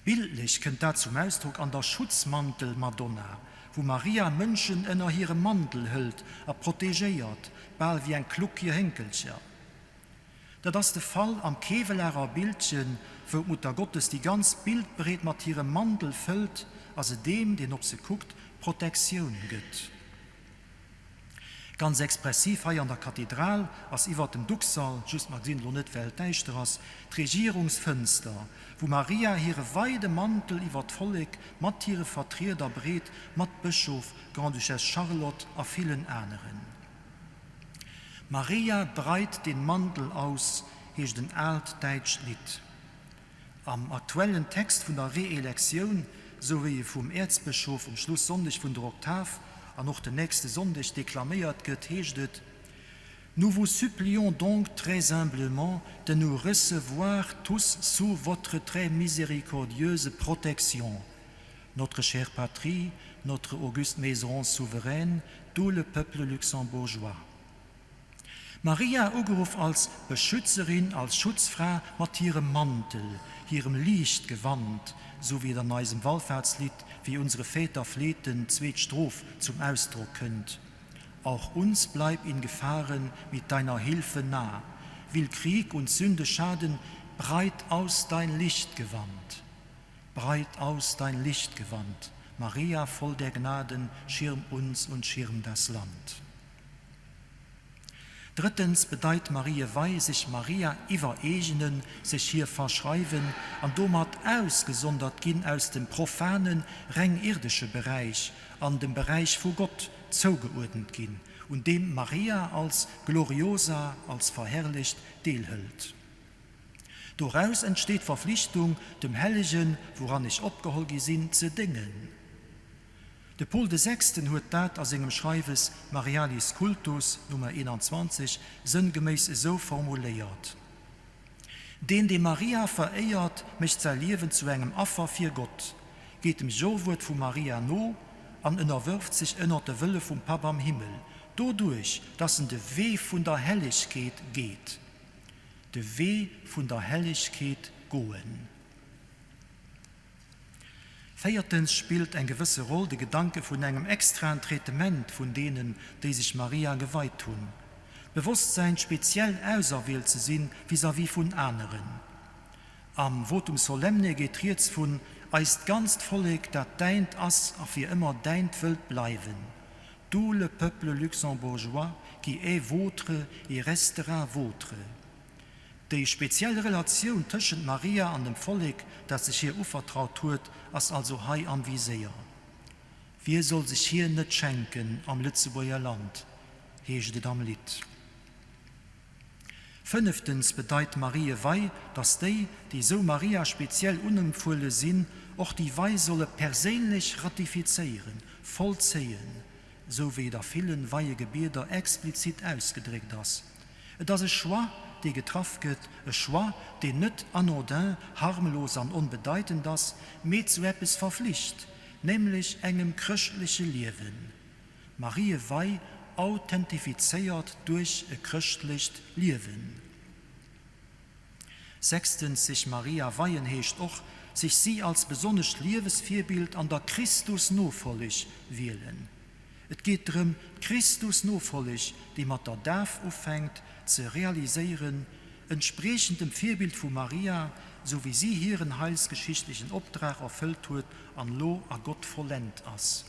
Bildlech kënnt dat zum Ausdrock an der Schutzmantelmadonna, wou Maria Mënschen ënner hire Mantel hëlt a protegéiert, bal wéi eng Kluck hir Hénkelcher. Dat ass de Fall am Kevelaerer Bildchen, wou d'Muttergottes déi ganz Bildbreet mat hirem Mantel fëllt a se deem, deen op se kuckt, Protektioun gëtt. Ganz expressiv hei an der Kathedral ass iwwert dem Duxall, just mer gesinn elo net well et däischter ass, d'Regierungsfënster, wou Maria hire weide Mantel iwwert d'Vollek mat hire Vertrieder breet, mat Bëschof, Grande-Duchesse Charlotte a villen aneren. Maria breit den Mantel aus heescht en aalt däitscht Lidd. Am aktuellen Text vun der Reelektioun, sou wéi e vum Äerzbëschof um Schlussonndeg vun der Oktav an och den nächste Sonndeg deklaméiert gëtt, heescht et, Nous vous supplions donc très humblement de nous recevoir tous sous votre très miséricordieuse protection, notre chère patrie, notre auguste maison souveraine, tout le peuple luxembourgeois. Maria, ugeruff als Beschützerin, als Schutzfra mat hirem Mantel, hirem Liichtgewand, sou wéi et an eisem Wallfahrtslidd Wie unsere Väter flehten, zweet Stroph, zum Ausdrock kënnt, Auch uns bleib in Gefahren mit deiner Hilfe nah, will Krieg und Sünde schaden, breit aus dein Lichtgewand, breit aus dein Lichtgewand, Maria voll der Gnaden, schirm uns und schirm das Land. Drëttens bedeit Mariewei sech Maria iwwereegenen, sech hir verschreiwen an domat ausgesondert ginn aus dem profanen, reng irdesche Beräich an dem Beräich vu Gott zougeuerdent ginn, un deem Maria als Gloriosa, als verherrlecht, deelhëlt. Doraus entsteet d'Verflichtung, dem Hellegen, wouran ech opgeholl gi sinn, ze déngen. De Paul de Sechsten huet dat a sengem Schreiwes Marialis Cultus, Nummer 21, sënngeméiss esou formuléiert, Deen, dee Maria veréiert, mécht säi Liewen zu engem Affer fir Gott, geet dem Jo-Wuert vu Maria no. an ënnerwërft sech ënnert de Wëlle vum Papp am Himmel, doduerch dass en de Wee vun der Hellegkeet geet. De Wee vun der Hellegkeet goen. Véiertens spillt eng gewësse Roll de Gedanke vun engem extraen Traitement vun deenen, déi sech Maria geweit hunn. D'Bewosstsäin, speziell auserwielt ze sinn vis-à-vis vun aneren. Am Votum solemne geet rieds vun eist ganzt Vollek, dat däint ass a fir ëmmer däint wëllt bleiwen, Tout le peuple luxembourgeois qui est vôtre et restera vôtre. Déi speziell Relatioun tëschent Maria an dem Vollek, dat sech hir uvertraut huet, ass also hei am Viséier. Wie soll sech hir net schenken am Lëtzebuerger Land, heescht et am Lidd. Fënneftens bedeit Mariewei, datt déi, déi esou Maria speziell unempfuele sinn, och déi Wei solle perséinlech ratifizéieren, vollzéien, esou wéi et a villen Weiegebieder explizit ausgedréckt ass. Et ass e Choix, dee getraff gëtt, e Choix, deen net anodin, harmlos an onbedeitend ass, mee zu eppes verflicht, nämlech engem chrëschtleche Liewen. Mariewei authentifizéiert duerch e chrëschtlecht Liewen. Sechstens, sech Maria weien heescht och, sech si als besonnescht Liewesvirbild an der Christus-Nofolleg wielen. Et geet drëm, d'Christus-Nofolleg, déi mat der Daf ufänkt, ze realiséieren, entspriechend dem Virbild vu Maria, sou wéi si hiren heilsgeschichtlechen Opdrag erfëllt huet an lo a Gott vollent ass.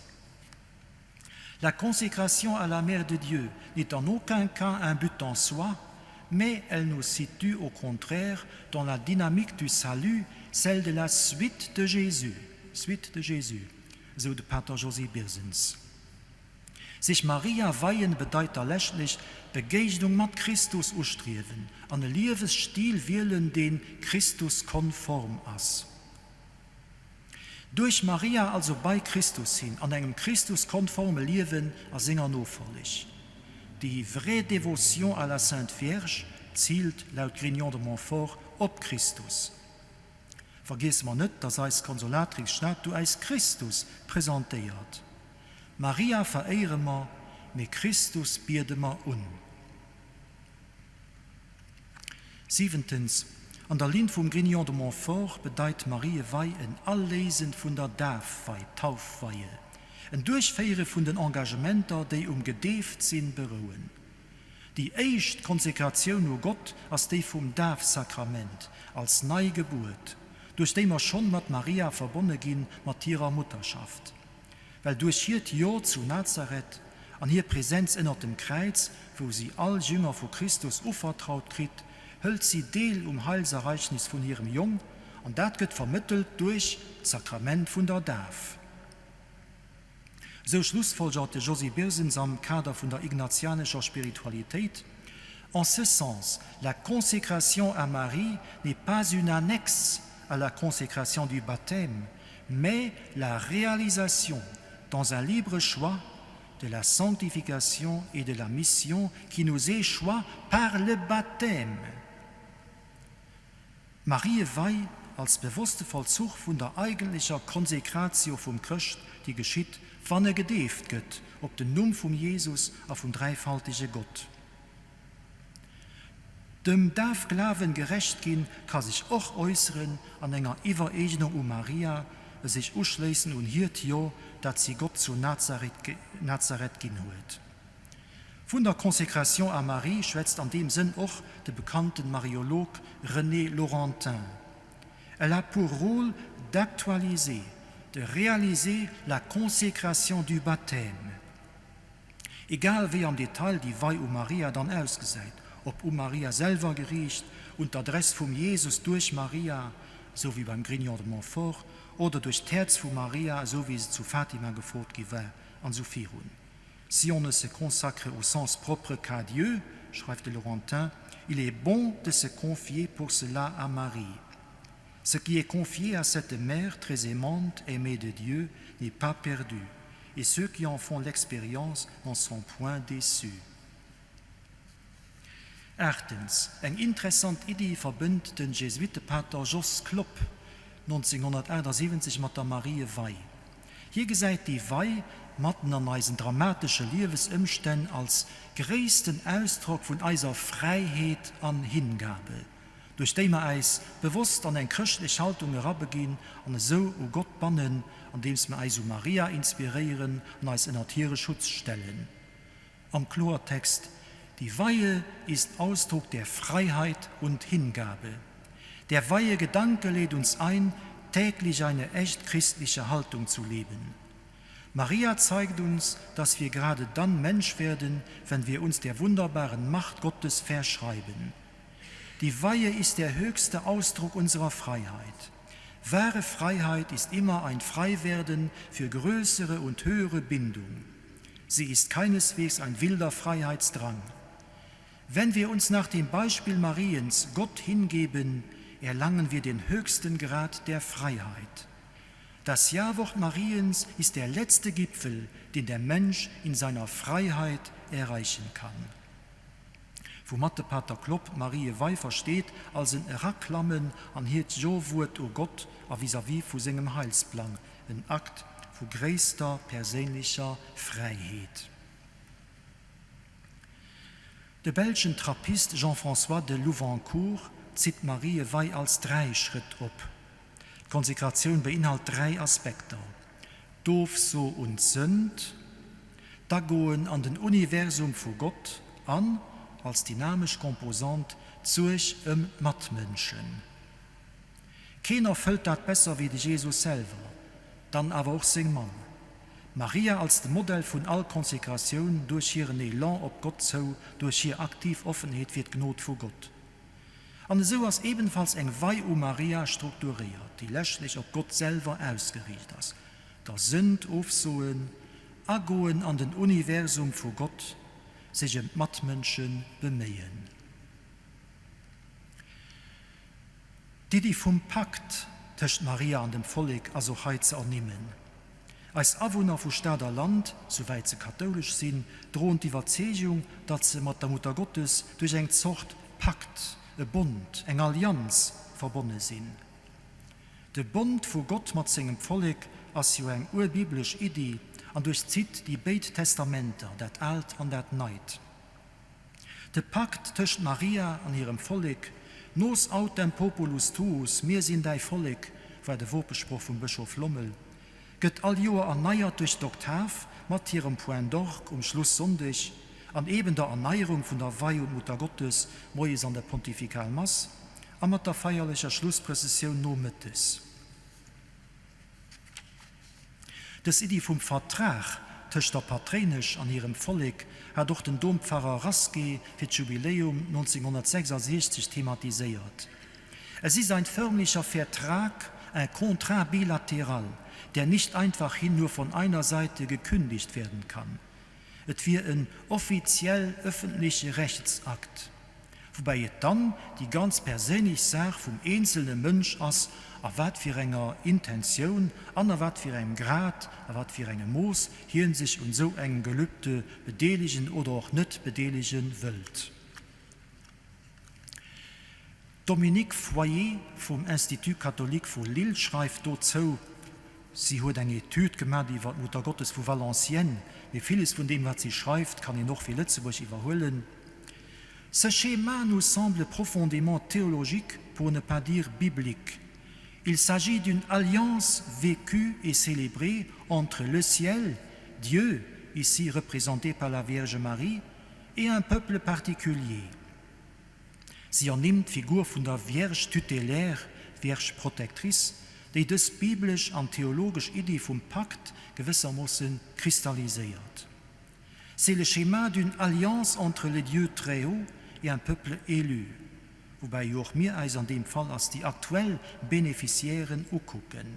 La consécration à la Mère de Dieu n'est en aucun cas un but en soi, mais elle nous situe au contraire dans la dynamique du salut, celle de la suite de Jésus, suite de Jésus. Esou de Pater Josy Birsens. Sech Maria weien bedeit da leschtlech d'Begéignung mat Christus ustriewen an e Liewesstil wielen, deen Christus-konform ass. Duerch Maria also bei Christus sinn, an engem Christus-konforme Liewen a senger Nofolleg. Déi vraie dévotion à la Sainte Vierge ziilt laut Grignion de Montfort op Christus. Vergiesse mer net, dass eis Consolatrix Statu äis Christus presentéiert. Maria veréiere mer, mee Christus biede mer un. Siwentens, An der Linn vum Grignion de Montfort bedeit Mariewei en Aléisen vun der Dafwei, Taufweihe, en Duerchféiere vun den Engagementer, déi um Gedeeftsinn berouen. Déi éischt Konsekratioun u Gott ass déi vum Dafsakrament als nei Gebuert, duerch déi mer schonn mat Maria verbonne ginn, mat hirer Mutterschaft. Well duerch hiert Jo zu Nazareth an hir Präsenz ënnert dem Kräiz, wou si all Jünger vu Christus uvertraut kritt, hëlt si Deel um Heilsereignis vun hirem Jong, an dat gëtt vermëttelt duerch d'Sakrament vun der Daf. Esou schlussfolgert de Josy Birsens am Kader vun der ignatianescher Spiritualitéit, En ce sens, la consécration à Marie n'est pas une annexe à la consécration du baptême, mais la réalisation, dans un libre choix, de la sanctification et de la mission qui nous échoit par le baptême. D'Mariewei als bewosste Vollzuch vun der eigentlecher Consecratio vum Chrëscht, déi geschitt, wann e gedeeft gëtt op den Numm vum Jesus a vum dräifaltege Gott. Dem Dafglawen gerecht ginn ka sech och äusseren an enger Iwwereegnung u Maria, e sech uschléissen un hiert Jo, dat si Gott zu Nazareth ginn huet. Vun der Consécration à Marie schwätzt an deem Sënn och de bekannten Mariolog René Laurentin, Elle a pour rôle d'actualiser, de réaliser la consécration du baptême. Egal wéi am Detail déi Wei u Maria dann ausgesäit, ob u Maria selwer geriicht, un d'Adress vum Jesus duerch Maria, esou wéi beim Grignion de Montfort, oder duerch d'Häerz vu Maria, esou wéi se zu Fatima gefrot gi war, an esou virun. Si on ne se consacre au sens propre qu'à Dieu, schreift de Laurentin, il est bon de se confier pour cela à Marie. Ce qui est confié à cette mère très aimante, aimée de Dieu, n'est pas perdu, et ceux qui en font l'expérience n'en sont point déçus. Aachtens, eng interessant Iddi verbënnt den Jesuitepater Jos Klopp 1978 mat der Mariewei. Hie gesäit déi Wei matten an eisen dramatesche Liewesëmstänn als gréissten Ausdrock vun eiser Fräiheet an Hingabe, duerch déi mer äis bewosst an eng chrëschtlech Haltung erabeginn an esou u Gott bannen, andeems mer äis u Maria inspiréieren an eis ënnert hire Schutz stellen. Am Kloertext, Die Weihe ist Ausdruck der Freiheit und Hingabe. Der Weihegedanke lädt uns ein, täglich eine echt christliche Haltung zu leben. Maria zeigt uns, dass wir gerade dann Mensch werden, wenn wir uns der wunderbaren Macht Gottes verschreiben. Die Weihe ist der höchste Ausdruck unserer Freiheit. Wahre Freiheit ist immer ein Freiwerden für größere und höhere Bindung. Sie ist keineswegs ein wilder Freiheitsdrang. Wenn wir uns nach dem Beispiel Mariens Gott hingeben, erlangen wir den höchsten Grad der Freiheit. Das Jawort Mariens ist der letzte Gipfel, den der Mensch in seiner Freiheit erreichen kann. Woumat de Pater Klopp d'Mariewei versteet als en Eraklammen an hiert Jo-Wuert u Gott a vis-à-vis vu sengem Heilsplang, en Akt vu gréisster perséinlecher Fräiheet. De belschen Trappist Jean-François de Louvancourt zitt d'Mariewei als 3 Schrëtt op. D'Konsekratioun beinhalt 3 Aspekter, d'Ofso un d'Sënd, d'Agoen an den Universum vu Gott an, als dynamesch Composante, d'Suerg ëm d'Matmënschen. Keen erfëllt dat besser wéi de Jesus selwer, dann awer och seng Mamm. Maria als de Modell vun all Konsekratioun duerch hiren Elan op Gott zou, duerch hir aktiv Offenheet fir d'Gnod vu Gott. An esou ass ebenfalls eng Wei u Maria strukturéiert, déi leschtlech op Gott selwer ausgeriicht ass, der Sënd ofsoen, agoen an den Universum vu Gott, sech ëm d'Matmënsche beméien. D'Iddi vum Pakt tëscht Maria an dem Vollek ass och hei ze ernimmen. Eis Awunner vu Stad a Land, souwäit se kathoulesch sinn, droen d'Iwwerzeegung, datt se mat der Muttergottes duerch eng Zort Pakt, e Bond, eng Allianz verbonne sinn. De Bond vu Gott mat sengem Vollek ass jo eng urbiblesch Iddi an duerchzitt déi béid Testamenter, dat Aalt an dat Neit. De Pakt tëscht Maria an hirem Vollek, Nos autem populus tuus, Mir sinn däi Vollek, war de Wopesproch vum Bëschof Lommel, gëtt all Joer erneiert duerch d'Oktav mat hirem Point d'orgue um Schluss-Sonndeg an eben der Erneierung vun der Wei un d'Muttergottes moies an der Pontifikalmass a mat der feierlecher Schlussprëssessioun nomëttes. Dës Iddi vum Vertrag tëscht der Patréinesch an hirem Vollek hat och den Dompfarrer Rasqué fir d'Jubiläum 1966 thematiséiert. Es ist ein förmlicher Vertrag, ein Contrat bilatéral, der nicht einfach hin nur von einer Seite gekündigt werden kann. Et wier en offiziell öffentleche Rechtsakt, woubäi et dann déi ganz perséinlech Saach vum eenzelne Mënsch ass, a wat fir enger Intentioun an a wat fir engem Grad, a wat fir engem Mooss hien sech un esou engem Gelübde bedeelegen oder och net bedeelege wëllt. D'Dominique Foyer vum Institut catholique vu Lille schreift dozou, si huet eng Etüd gemat iwwer d'Muttergottes vu Valenciennes, mee villes vun deem wat si schreift kann een och fir Lëtzebuerg iwwerhuelen, Ce schéma nous semble profondément théologique, pour ne pas dire biblique. Il s'agit d'une alliance vécue et célébrée entre le ciel, Dieu, ici représenté par la Vierge Marie, et un peuple particulier. Si ernimmt d'Figur vun der Vierge tutélaire, Vierge protectrice, déi dës biblesch an theologesch Iddi vum Pakt gewëssermoosse kristalliséiert. C'est le schéma d'une alliance entre le Dieu Très-Haut et un peuple élu, woubäi jo och mir eis an deem Fall als déi aktuell Bénéficiairen ukucken.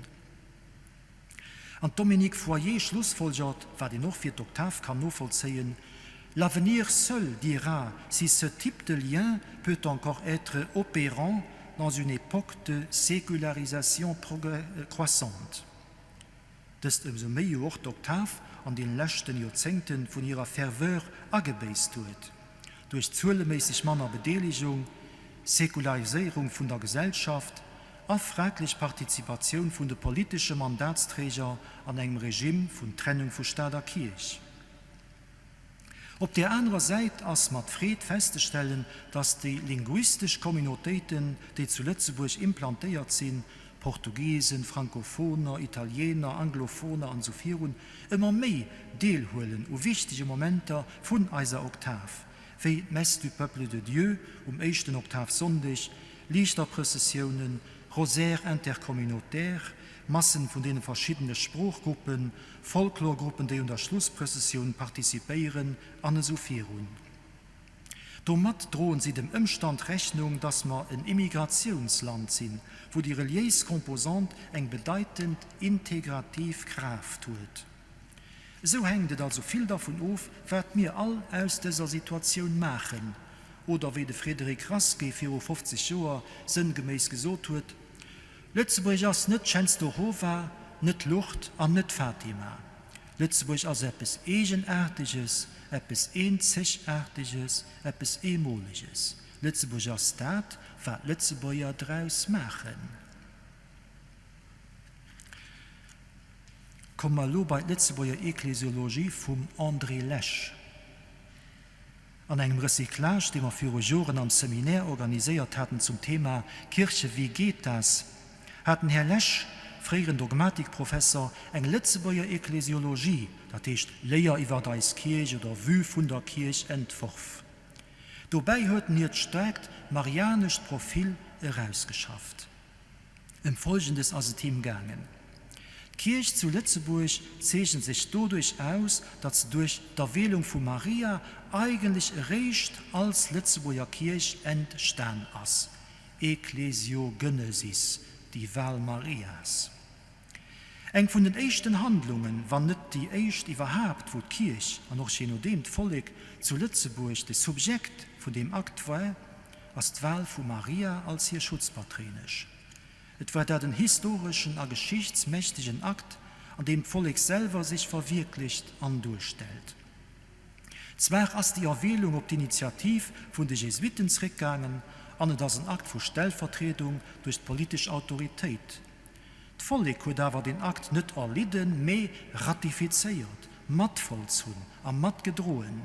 An d'Dominique Foyer schlussfolgert, wat een och fir d'Oktav kann novollzéien, L'avenir seul dira si ce type de lien peut encore être opérant dans une époque de sécularisation croissante. Dëst ëmsou méi jo och d'Oktav an deene leschten Joerzéngte vun hirer Ferveur agebéisst huet, duerch zueleméisseg manner Bedeelegung, Sekulariséierung vun der Gesellschaft. a fraglech Partizipatioun vun de politesche Mandatsträger an engem Regime vun Trennung vu Staat a Kierch. Op där anerer Säit ass mat Freed festzestellen, datt déi linguistesch Communautéiten, déi zu Lëtzebuerg implantéiert sinn, Portugisen, Francophoner, Italiener, Anglophoner an esou virun, ëmmer méi deelhuelen u wichtege Momenter vun eiser Oktav, wéi d'Messe du Peuple de Dieu um éischten Oktavsonndeg, Liichterprëssessiounen, Rosaires intercommunautaires, Massen vun deene verschiddene Sproochgruppen, Folklorgruppen, déi un der Schlussprëssessioun participéieren, an esou virun. Domat droen si dem Ëmstand Rechnung, dass mer en Immigratiounsland sinn, wou déi reliéis Composante eng bedeitend integrativ Kraaft huet. Esou hänkt et also vill dervun of, wat mir all aus dëser Situatioun maachen, oder wéi de Frédéric Rasqué viru 50 Joer sënngeméiss gesot huet, Lëtzebuerg ass net Częstochowa, net Lourdes an net Fatima. Lëtzebuerg ass eppes Eegenaarteges, eppes Eenzegaarteges, eppes Eemoleges. Lëtzebuerg ass dat, wat d'Lëtzebuerger draus maachen. Komme mer elo bei d'Lëtzebuerger Ekklesiologie vum André Lesch. An engem Recyclage, dee mer viru Joren am Seminaire organiséiert haten zum Thema Kirche, wie geht das? hat den Här Lesch, fréieren Dogmatikprofesser, eng Lëtzebuerger Ekklesiologie, dat heescht Léier iwwert eis Kierch oder Vue vun der Kierch, entworf. Dobäi huet en hiert staarkt marianescht Profil erausgeschafft. Ëm Folgendes ass et him gaangen, D'Kierch zu Lëtzebuerg zeechent sech doduerch aus, datt se duerch d'Erwielung vu Maria eigentlech eréischt als Lëtzebuerger Kierch entstan ass, Ecclesiogenesis, déi Wahl Marias. Eng vun den éischten Handlungen, wann net déi éischt iwwerhaapt, wou d'Kierch, an och jee nodeem d'Vollek, zu Lëtzebuerg de Subjekt vun deem Akt war, ass d'Wahl vu Maria als hir Schutzpatréinesch. Et war dat en historeschen a geschichtsmächtegen Akt, an deem d'Vollek selwer sech verwierklecht an duerstellt. Zwar ass déi Erwielung op d'Initiativ vun de Jesuitten zréckgaangen an et ass en Akt vu Stellvertriedung duerch d'politesch Autoritéit. D'Vollek huet awer deen Akt net erlidden, mee ratifizéiert, matvollzunn a matgedroen.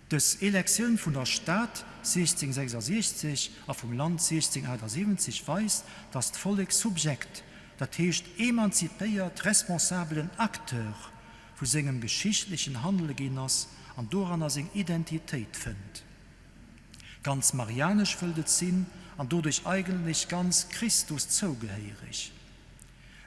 Dës Elektioun vun der Stad 1666 a vum Land 1678 weist, datt d'Vollek Subjekt, dat heescht emanzipéiert responsabelen Acteur vu sengem geschichtlechen Handele ginn ass an doranner seng Identitéit fënnt. Ganz marianesch wëllt et sinn an doduerch eigentlech ganz Christus zougehéiereg.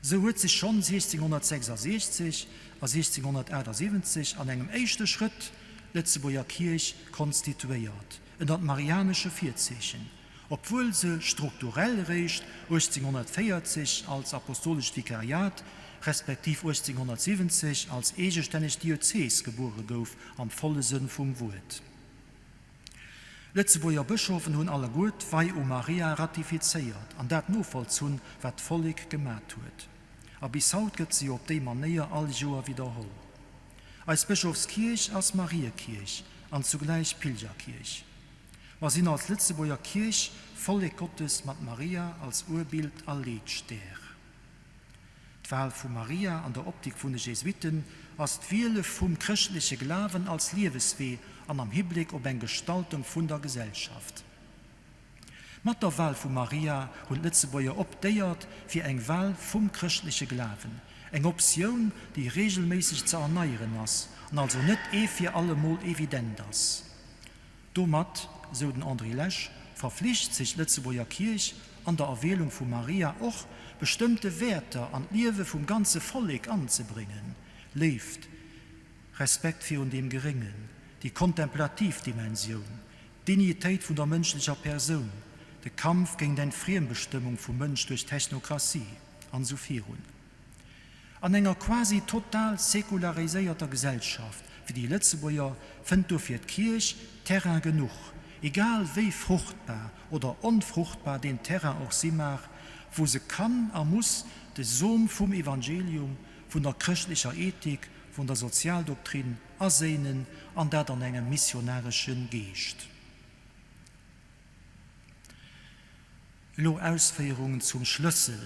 Esou huet sech schonn 1666 a 1678 an engem éischte Schrëtt d'Lëtzebuerger Kierch konstituéiert, ënnert marianesche Virzeechen, obwuel se strukturell eréischt 1840 als Apostolescht Vikariat respektiv 1870 als eegestänneg Diözees gebuere gouf am volle Sënn vum Wuert. Lëtzebuerger Bëschofen hunn alleguer d'Wei u Maria ratifizéiert an dat novollzunn, wat d'Vollek gemat huet. A bis haut gëtt se jo op déi Manéier all Joer widderholl. Eis Bëschofskierch ass Mariekierch an zugläich Pilgerkierch. Mer sinn als Lëtzebuerger Kierch Vollek Gottes mat Maria als Urbild a Leetstär. D'Wahl vu Maria an der Optik vun de Jesuiten ass d'Wiele vum chrëschtleche Glawen als Lieweswee an am Hibléck op eng Gestaltung vun der Gesellschaft. Mat der Wahl vu Maria hunn d'Lëtzebuerger optéiert fir eng Wahl vum chrëschtleche Glawen, eng Optioun, déi regelméisseg ze erneieren ass an also net ee fir allemol evident ass. Domat, esou den André Lesch, verflicht sech d'Lëtzebuerger Kierch an der Erwielung vu Maria och, bestëmmte Wäerter an d'Liewe vum ganze Vollek anzebréngen, Léift, Respekt virun deem Geréngen, déi kontemplativ Dimensioun, d'Dignitéit vun der mënschlecher Persoun, de Kampf géint eng Friembestëmmung vum Mënsch duerch Technokratie, an esou virun. An enger quasi total säkulariséierter Gesellschaft wéi déi Lëtzebuerger fënnt dofir d'Kierch Terrain genuch, egal wéi fruchtbar oder onfruchtbar deen Terrain och si mag, wou se kann a muss de Som vum Evangelium, vun der chrëschtlecher Ethik, vun der Sozialdoktrin aséinen, an dat an engem missionaresche Geescht. Elo Ausféierungen zum Schlëssel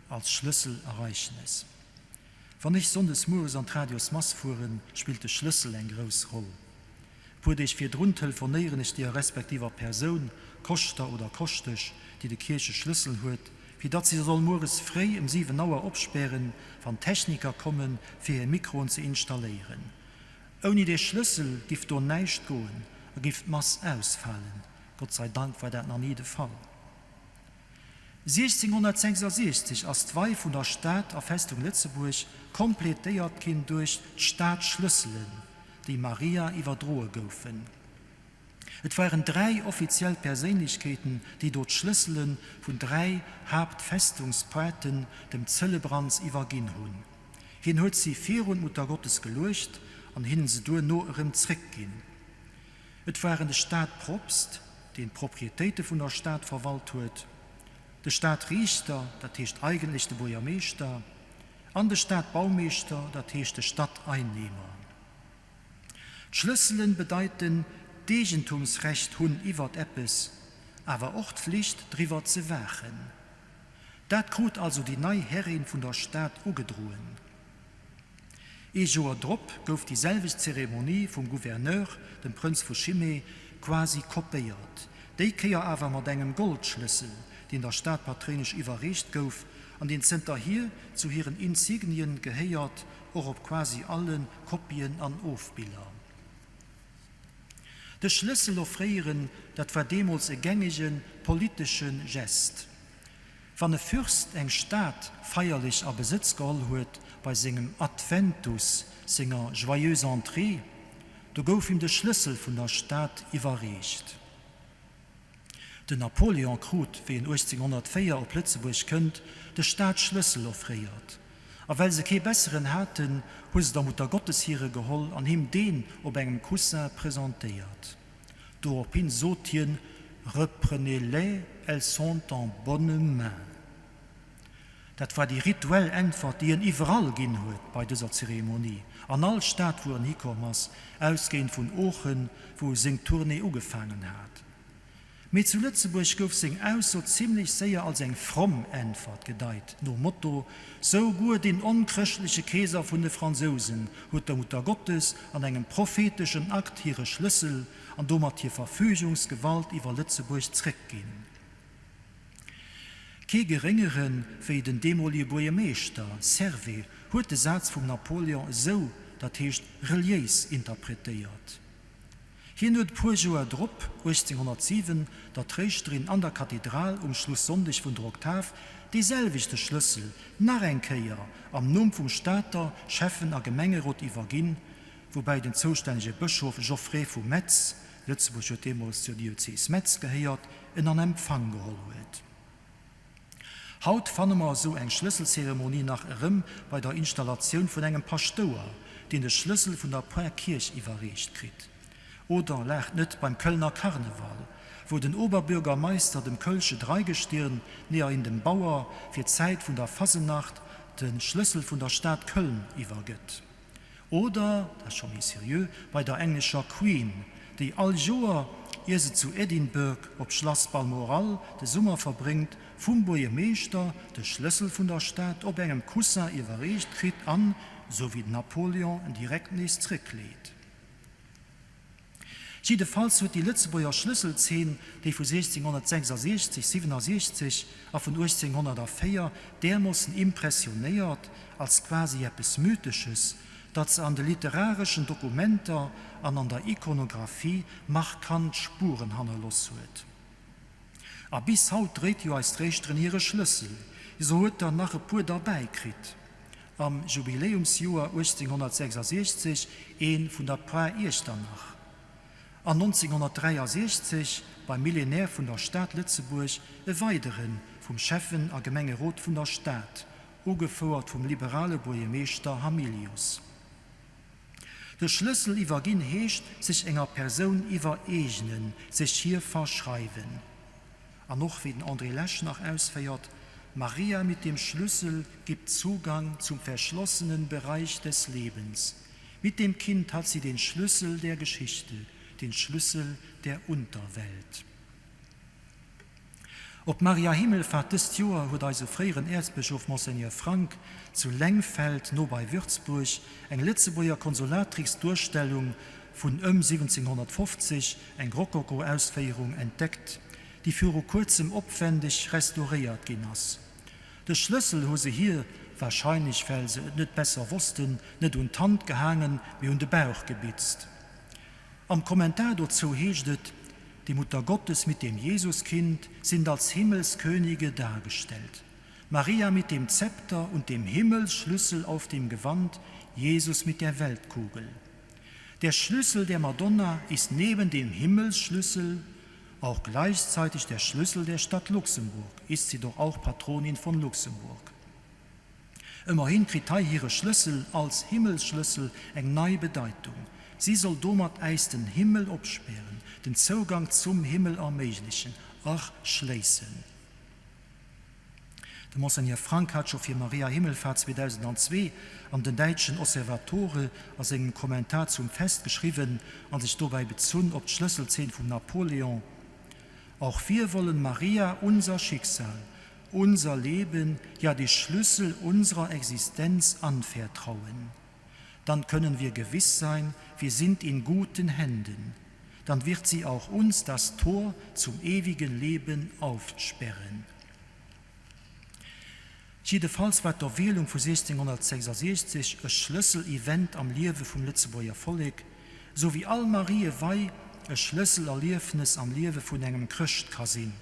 als Schlësselereignes. Wann ech sonndes mueres an d'Radiosmass fueren, spillt de Schlëssel eng grouss Roll. E puer Deeg virdrun telefonéieren ech deer respektiver Persoun, Koschter oder Koschtesch, déi de Kiercheschlëssel huet, fir datt si se soll mueres fréi ëm 7 Auer opspären, wann d'Techniker kommen, fir hir Mikroen ze installéieren. Ouni dee Schlëssel giff do näischt goen a giff d'Mass ausfalen. Gott sei Dank war dat nach ni de Fall. 1666 ass d'Wei vun der Stad a Festung Lëtzebuerg kompletéiert ginn duerch d'Stadschlësselen, déi Maria iwwerdroe goufen. Et waren 3 offiziell Perséinlechkeeten, déi do d'Schlëssele vun 3 Haaptfestungspoarten dem Celebrans iwwerginn hunn. Hien huet si virun d'Muttergottes geluecht an hinnen se duerno erëm zréckginn. Et waren de Stadpropst, deen d'Proprietéite vun der Stad verwalt huet, de Stadriichter, dat heescht eigentlech de Buergermeeschter, an de Stadbaumeeschter, dat heescht de Stadteinnehmer. D'Schlësselen bedeiten d'Eegentumsrecht hunn iwwert eppes, awer och d'Flicht driwwer ze waachen. Dat krut also déi nei Herrin vun der Stad ugedroen. Ee Joer drop gouf déi selwecht Zeremonie vum Gouverneur, dem Prënz vu Chimay, quasi kopéiert, déi Kéier awer mat engem Goldschlëssel, deen der Stadpatréinesch iwwerreecht gouf an deen zënterhier zu hiren Insignien gehéiert, och op quasi alle Kopien an Ofbiller. De Schlëssel offréieren, dat war deemools e gängege politesche Gest. Wann e Fürst eng Stad feierlech a Besëtz geholl huet bei sengem Adventus, senger Joyeuse Entrée, do gouf him de Schlëssel vun der Stad iwwerreecht. Den Napoléon krut, wéi en 1804 op Lëtzebuerg kënnt, de Stadschlëssel offréiert. A well se kee besseren haten, hu se der Muttergottes hire geholl an him deen op engem Coussin presentéiert. Dorophin sot hien, Reprenez-les, elles sont en bonnes mains. Dat war déi rituell Äntwert, déi en iwwerall ginn huet bei dëser Zeremonie, an all Stad, wou en hikomm ass, ausgehend vun Oochen, wou e seng Tournée ugefaangen hat. Mee zu Lëtzebuerg gouf seng Ausso zimlech séier als eng fromm Äntwert gedeit, nom Motto, Souguer deen onchrëschtleche Keeser vun de Fransousen huet der Muttergottes an engem propheteschen Akt hire Schlëssel an domat hir Verfügungsgewalt iwwer Lëtzebuerg zréckginn. Kee Geréngere wéi den deemolige Buergermeeschter Servais huet de Saz vum Napoléon esou, dat heescht reliéis, interpretéiert. Hien huet e puer Joer drop, 1807, der Tréischterin an der Kathedral um Schlussonndeg vun der Oktav dee selwechte Schlëssel nach eng Kéier am Numm vum Stater Schäffen a Gemengerot iwwerginn, woubäi den zoustännege Bëschof Geoffrey vu Metz, Lëtzebuerg huet deemools zur Diözes Metz gehéiert, en an Empfang geholl huet. Haut fanne mer esou eng Schlësselzeremonie nach erëm bei der Installatioun vun engem Paschtouer, deen de Schlëssel vun der Poarkierch iwwerreecht kritt. Oder laacht net, beim Kölner Karneval, wou den Oberbürgermeister dem Kölsche Dreigestirn, neerein dem Bauer, fir d'Zäit vun der Fasenacht de Schlëssel vun der Stad Köln iwwergëtt. Oder, dat ass scho méi seriö, bei der englescher Queen, déi all Joer, ier se zu Edinburgh op Schlass Balmoral de Summer verbréngt, vum Buergermeeschter de Schlëssel vun der Stad op engem Coussin iwwerreecht kritt an, sou wéi den Napoleon, en direkt nees zréckleet. Jiddefalls huet déi Lëtzebuerger Schlësselzeen, déi vu 1666, 67 a vun 1804 därmossen impressionéiert, als quasi eppes Mythesches, datt se an de literareschen Dokumenter an an der Ikonographie markant Spuren hannerloss huet. A bis haut dréit jo eis Tréischterin hire Schlëssel, se huet der nach e puer derbäi kritt am Jubiläumsjoer 1866 ee vun der Par Iechternach an 1963 beim Millénaire vun der Stad Lëtzebuerg e weidere vum Schäffen a Gemengerot vun der Stad, ugefouert vum liberale Buergermeeschter Hamilius. De Schlëssel iwwerginn heescht sech enger Persoun iwwereegnen, sech hir verschreiwen. An och wéi den André Lesch nach ausféiert, Maria mit dem Schlüssel gibt Zugang zum verschlossenen Bereich des Lebens. Mit dem Kind hat sie den Schlüssel der Geschichte, den Schlüssel der Unterwelt. Op Maria Himmelfahrt dëst Joer huet eise fréieren Äerzbëschof Monseigneur Frank zu Lengfeld, no bei Würzburg, eng Lëtzebuerger Consolatrix-Duerstellung vun ëm 1750, eng Rokoko-Ausféierung, entdeckt, déi viru kuerzem opwendeg restauréiert ginn ass. De Schlëssel hu se hir, warscheinlech well se et net besser wossten, net un d'Hand gehaangen, mee un de Bauch gebitzt. Am Kommentar dozou heescht et, Die Mutter Gottes mit dem Jesuskind sind als Himmelskönige dargestellt. Maria mit dem Zepter und dem Himmelsschlüssel auf dem Gewand, Jesus mit der Weltkugel. Der Schlüssel der Madonna ist neben dem Himmelsschlüssel auch gleichzeitig der Schlüssel der Stadt Luxemburg, ist sie doch auch Patronin von Luxemburg. Ëmmerhin kritt hei hire Schlëssel als Himmelsschlëssel eng nei Bedeitung, Si soll domat äis den Himmel opspären, den Zougang zum Himmel erméiglechen, erschléissen. De Monseigneur Frank hat scho fir Maria Himmelfahrt 2002 an den däitschen Osservatore a sengem Kommentar zum Fest geschriwwen a sech dobäi bezunn op d'Schlësselzeen vum Napoléon, Auch wir wollen Maria unser Schicksal, unser Leben, ja die Schlüssel unserer Existenz anvertrauen. Dann können wir gewiss sein, wir sind in guten Händen. Dann wird sie auch uns das Tor zum ewigen Leben aufsperren. Jiddefalls war d'Erwielung vu 1666 e Schlësselevent am Liewe vum Lëtzebuerger Vollek, sou wéi all Mariewei e Schlësselerliefnes am Liewe vun engem Chrëscht ka sinn.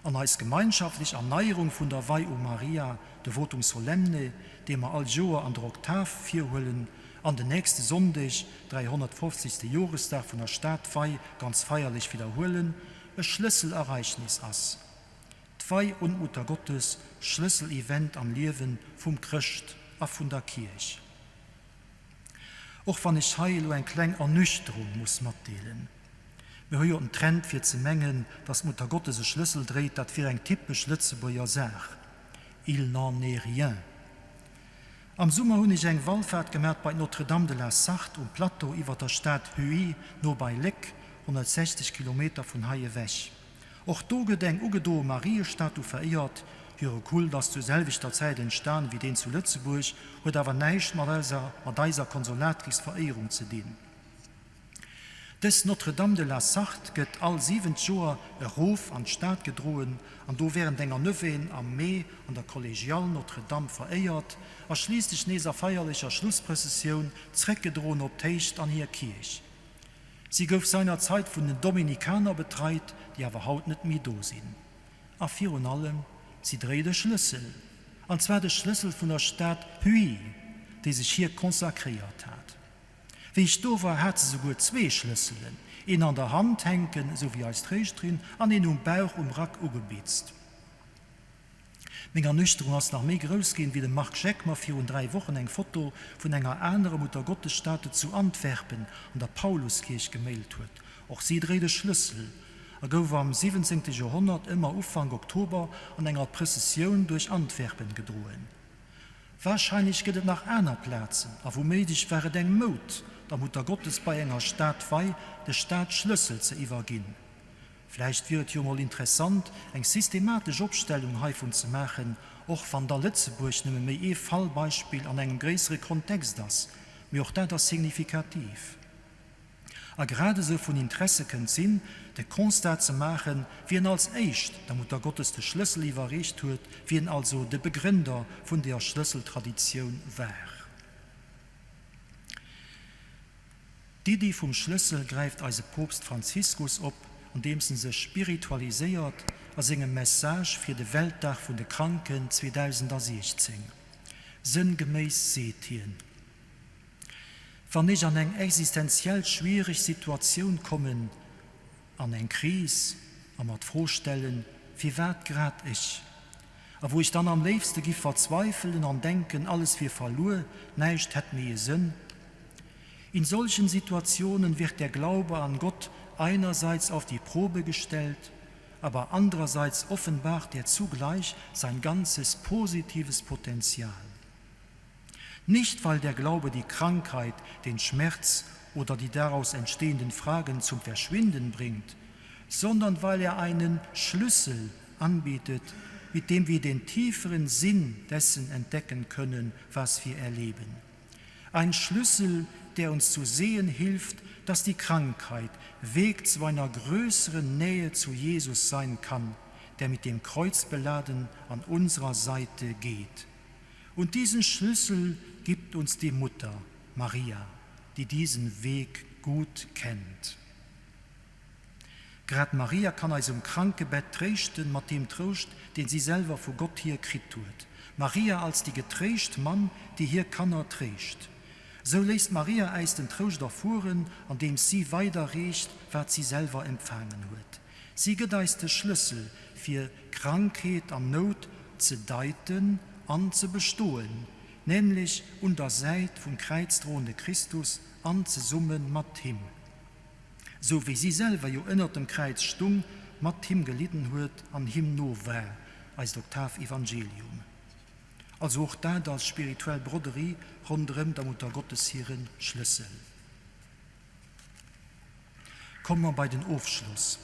An eis gemeinschaftlech Erneierung vun der Wei u Maria, de Votum solemne, dee mer all Joer an der Oktav virhuelen an den nächste Sonndeg, 350. Joresdag vun der Stadwei, ganz feierlech widderhuelen, e Schlësselereignis ass. D'Wei un d'Muttergottes, Schlësselevent am Liewe vum Chrëscht a vun der Kierch. Och wann ech hei elo eng kleng Ernüchterung muss matdeelen. Mir hu jo den Trend fir ze mengen, dass d'Muttergottes e Schlëssel dréit, dat wier eng typesch Lëtzebuerger Saach. Il n'en est rien. Am Summer hunn ech eng Wallfahrt gemat bei d'Notre-Dame de la Sarthe um Plateau iwwer der Stad Huy, no bei Léck, 160 Kilometer vun hei ewech. Och do gëtt eng ugedoe Mariestatu veréiert. Hire Kult ass zur selwechter Zäit entstan wéi deen zu Lëtzebuerg, huet awer näischt mat eiser mat eiser Consolatrix-Veréierung ze dinn. Dës Notre-Dame de la Sarthe gëtt all siwent Joer erof an d'Stad gedroen an do wärend enger Neuvaine am Mee an der Collégiale Notre-Dame veréiert a schliisslech nees a feierlecher Schlussprëssessioun zréckgedroen op d'Héicht an hir Kierch. Si gouf seinerzeit vun den Dominikaner betreit, déi awer haut net méi do sinn. A virun allem, si dréit e Schlëssel, an zwar de Schlëssel vun der Stad Huy, déi sech hir consacréiert hat. Wéi ech do war, hat se souguer zwee Schlësselen, een an der Hand hänken, esou wéi eis Tréischterin, an een um Bauch um Rack ugebitzt. Meng Ernüchterung ass nach méi grouss ginn, wéi de Marc Jeck mer virun 3 Wochen eng Foto vun enger anerer Muttergottesstatue zu Antwerpen an der Pauluskierch gemailt huet. Och si dréit e Schlëssel a gouf am 17. Joerhonnert ëmmer Ufank Oktober an enger Prëssessioun duerch Antwerpen gedroen. Warscheinlech gëtt et nach aner Plazen, a wouméiglech war et eng Moud, der Muttergottes bei enger Stadwei de Stadschlëssel ze iwwerginn. Vläicht wier et jo mol interessant, eng systematesch Opstellung heivun ze maachen, och wann da Lëtzebuerg nëmme méi ee Fallbeispill an engem gréissere Kontext ass, mee och dat ass signifikativ. A grad esou vun Interesse kënnt sinn, de Constat ze maachen, wien als éischt der Muttergottes de Schlëssel iwwerreecht huet, wien also de Begrënder vun deer Schlësseltraditioun war. D'Iddi vum Schlëssel gräift eise Poopst Franziskus op, andeems en sech spiritualiséiert a sengem Message fir de Weltdag vun de Kranken 2016. Sënngeméiss seet hien, Wann ech an eng existenziell schwiereg Situatioun kommen, an eng Kris, a mer d'Fro stellen, Firwat grad ech? A wou ech dann am léifste giff verzweifelen an denken, alles wier verluer, näischt hätt méi e Sënn, In solchen Situationen wird der Glaube an Gott einerseits auf die Probe gestellt, aber andererseits offenbart er zugleich sein ganzes positives Potenzial. Nicht, weil der Glaube die Krankheit, den Schmerz oder die daraus entstehenden Fragen zum Verschwinden bringt, sondern weil er einen Schlüssel anbietet, mit dem wir den tieferen Sinn dessen entdecken können, was wir erleben. Ein Schlüssel, der uns zu sehen hilft, dass die Krankheit Weg zu einer größeren Nähe zu Jesus sein kann, der mit dem Kreuz beladen an unserer Seite geht. Und diesen Schlüssel gibt uns die Mutter, Maria, die diesen Weg gut kennt. Grad Maria kann eis um Krankebett tréischten, mat deem Trouscht, deen si selwer vu Gott hier kritt huet. Maria als déi getréischt Mamm, déi hir Kanner tréischt. Sou léisst Maria äis den Trouscht erfueren, andeems si weider reecht, wat si selwer empfaangen huet. Si gëtt eis de Schlëssel, fir Krankheet an Nout ze deiten an ze bestoen, nämlech un der Säit vum kräizdroende Christus an zesumme mat him. Sou wéi si selwer jo ënnert dem Kräiz stung, mat him gelidden huet an him no war, eist Oktav-Evangelium. Also och dat als spirituell Broderie ronderëm der Muttergottes hire Schlëssel. Komme mer bei den Ofschloss.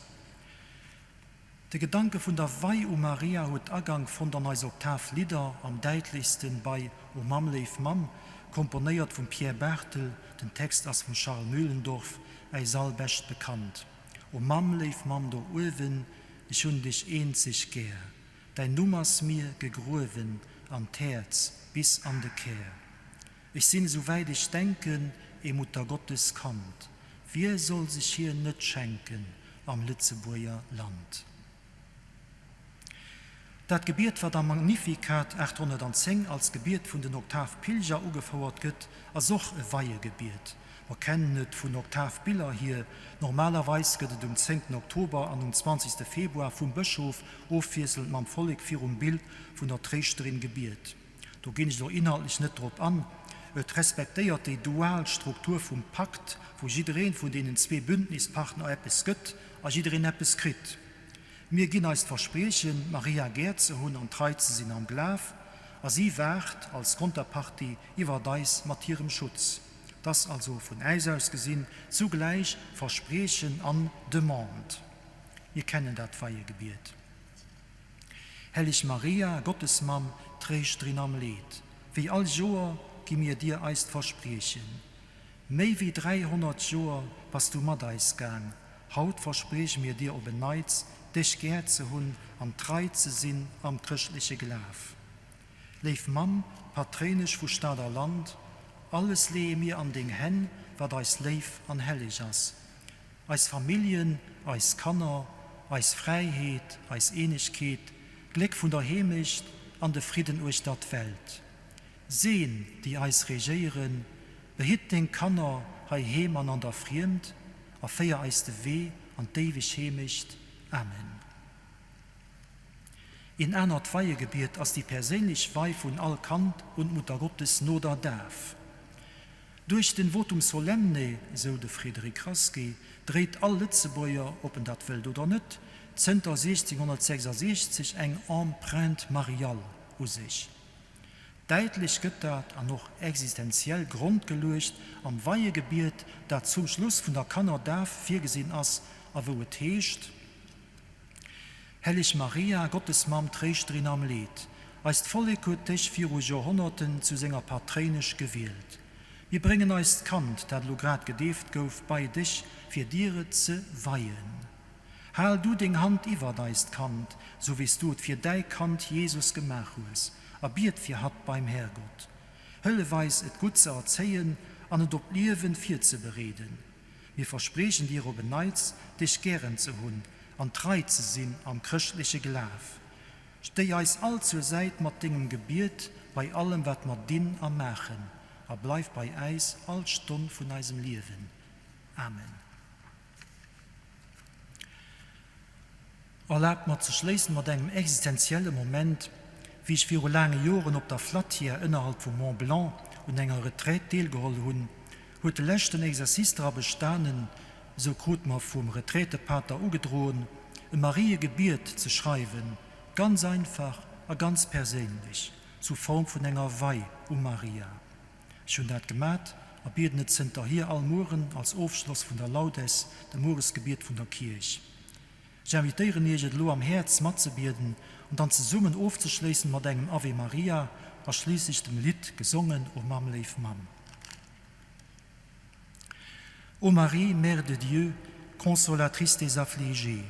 De Gedanke vun der Wei u Maria huet Agank fonnt an eis Oktav-Lidder, am däitlechsten bei O Mamm, léif Mamm, komponéiert vum Pierre Barthel, den Text ass vum Charles Möhlendorf, äis all bescht bekannt. O Mamm, léif Mamm do uewen, ech hunn dech eenzeg gär, däin Numm ass mir gegruewen an d'Häerz bis an de Kär. Ech sinn, esou wäit ech denken, ee Muttergottes Kand. Wie soll sech hir net schenken am Lëtzebuerger Land? Dat Gebiet, wat am Magnificat 810 als Gebiet vun den Oktavpilger ugefouert gëtt, ass och e Weiegebiet. Mer kennen et vun Oktavbiller hier. Normalerweis gëtt et um zéngten Oktober an um zwanzegste Februar vum Bëschof ofwiesselnd mam Vollek virum Bild vun der Tréischterin gebiet. Do ginn ech elo inhaltlech net drop an. Et respektéiert déi dual Struktur vum Pakt, wou jiddereen vun deenen zwee Bündnispartner eppes gëtt a jiddereen eppes kritt. Mir ginn eis d'Verspriechen, d'Maria gär ze hunn an trei ze sinn am Glaf, a si waacht als Konterpartie iwwert eis mat hirem Schutz. 't ass also vun äis aus gesinn zugläich Verspriechen an Demande. Mir kennen dat Weiegebiet. Helleg Maria, Gottesmamm, Tréischterin am Leed, wéi all Joer gi mir dir eist Verspriechen. Méi wéi 300 Joer bass du mat eis gaang, haut versprieche mir dir op en Neits, dech gär ze hunn an trei ze sinn am chrëschtleche Glaf. Léif Mamm, Patréinesch vu Stad a Land, alles leeë mir an deng Hänn, wat eis léif an helleg ass. Eis Familljen, eis Kanner, eis Fräiheet, eis Eenegkeet, d'Gléck vun der Heemecht an de Fridden uechter d'Welt. Seen déi eis regéieren, behitt deng Kanner heiheem an an der Friemd a féier eis de Wee an d'éiweg Heemecht. Amen. Een anert Weiegebiet ass déi perséinlech Wei vun all Kand un d'Muttergottes no der Daf. Duerch den Votum solemne, esou de Frédéric Rasqué, dréit all Lëtzebuerger, ob en dat wëllt oder net, zënter 1666 eng Empreinte mariale u sech. Däitlech gëtt dat an och existenziell grondgeluecht am Weiegebiet, dat zum Schluss vun der Kannerdaf virgesinn ass a wou et heescht, Helleg Maria, Gottesmamm, Tréischterin am Leed, eist Vollek huet dech viru Joerhonnerten zu senger Patréinesch gewielt. Mir bréngen eist Kand, dat elo grad gedeeft gouf, bei dech, fir dir et ze weien. Hal du deng Hand iwwert eist Kand, sou wéi s du et fir däi Kand Jesus gemaach hues, a biet fir hatt beim Härgott. Hëllef eis, et gutt ze erzéien an et op d'Liewen virzebereeden. Mir verspriechen dir op en Neits, dech gären ze hunn an trei ze sinn am chrëschtleche Glaf. Stéi eis all zur Säit mat dengem Gebiet bei allem wat mer dinn a maachen a bleif bei äis all Stonn vun eisem Liewen. Amen. Erlaabt mer ze schléissen mat engem existenzielle Moment, Wéi ech viru laange Joren op der Flatière ënnerhalb vum Mont Blanc un enger Retraite deelgeholl hunn, huet de leschten Exercice dra bestanen, esou krute mer vum Retraitepater ugedroen, e Mariegebiet ze schreiwen, ganz einfach a ganz perséinlech, zu Form vun enger Wei u Maria. Ech hunn dat gemat a bieden et zënterhier all Mueren als Ofschloss vun der Laudes, dem Mueresgebiet vun der Kierch. Ech invitéieren Iech, et elo am Häerz matzebieden an dann zesummen ofzeschléissen mat engem Ave Maria a schliisslech dem Lidd, gesongen, O Mamm, léif Mamm. Ô Marie, Mère de Dieu, consolatrice des affligés,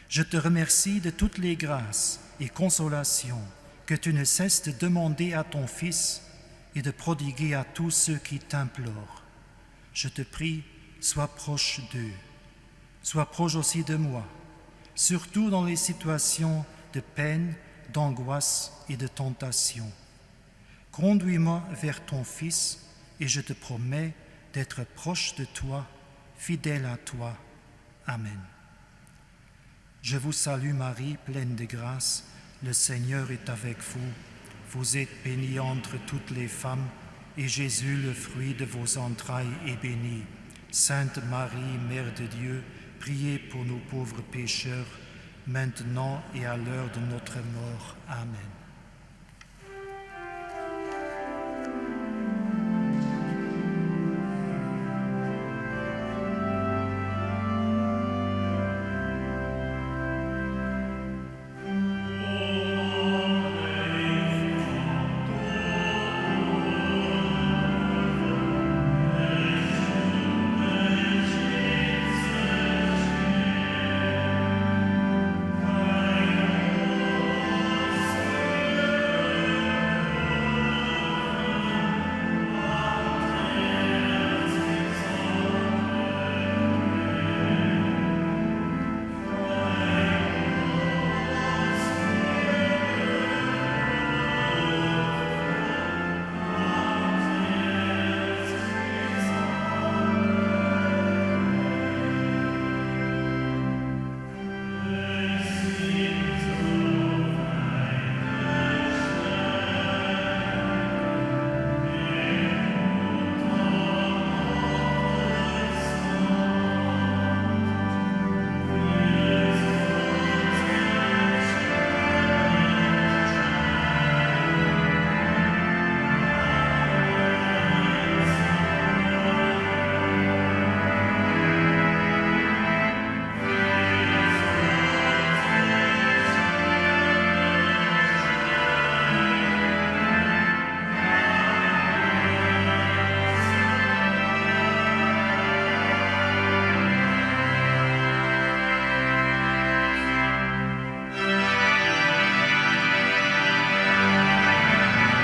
je te remercie de toutes les grâces et consolations que tu ne cesses de demander à ton Fils et de prodiguer à tous ceux qui t'implorent. Je te prie, sois proche d'eux, sois proche aussi de moi, surtout dans les situations de peine, d'angoisse et de tentation. Conduis-moi vers ton Fils et je te promets d'être proche de toi, fidèle à toi. Amen. Je vous salue Marie, pleine de grâce, le Seigneur est avec vous. Vous êtes bénie entre toutes les femmes, et Jésus, le fruit de vos entrailles, est béni. Sainte Marie, Mère de Dieu, priez pour nos pauvres pécheurs, maintenant et à l'heure de notre mort. Amen.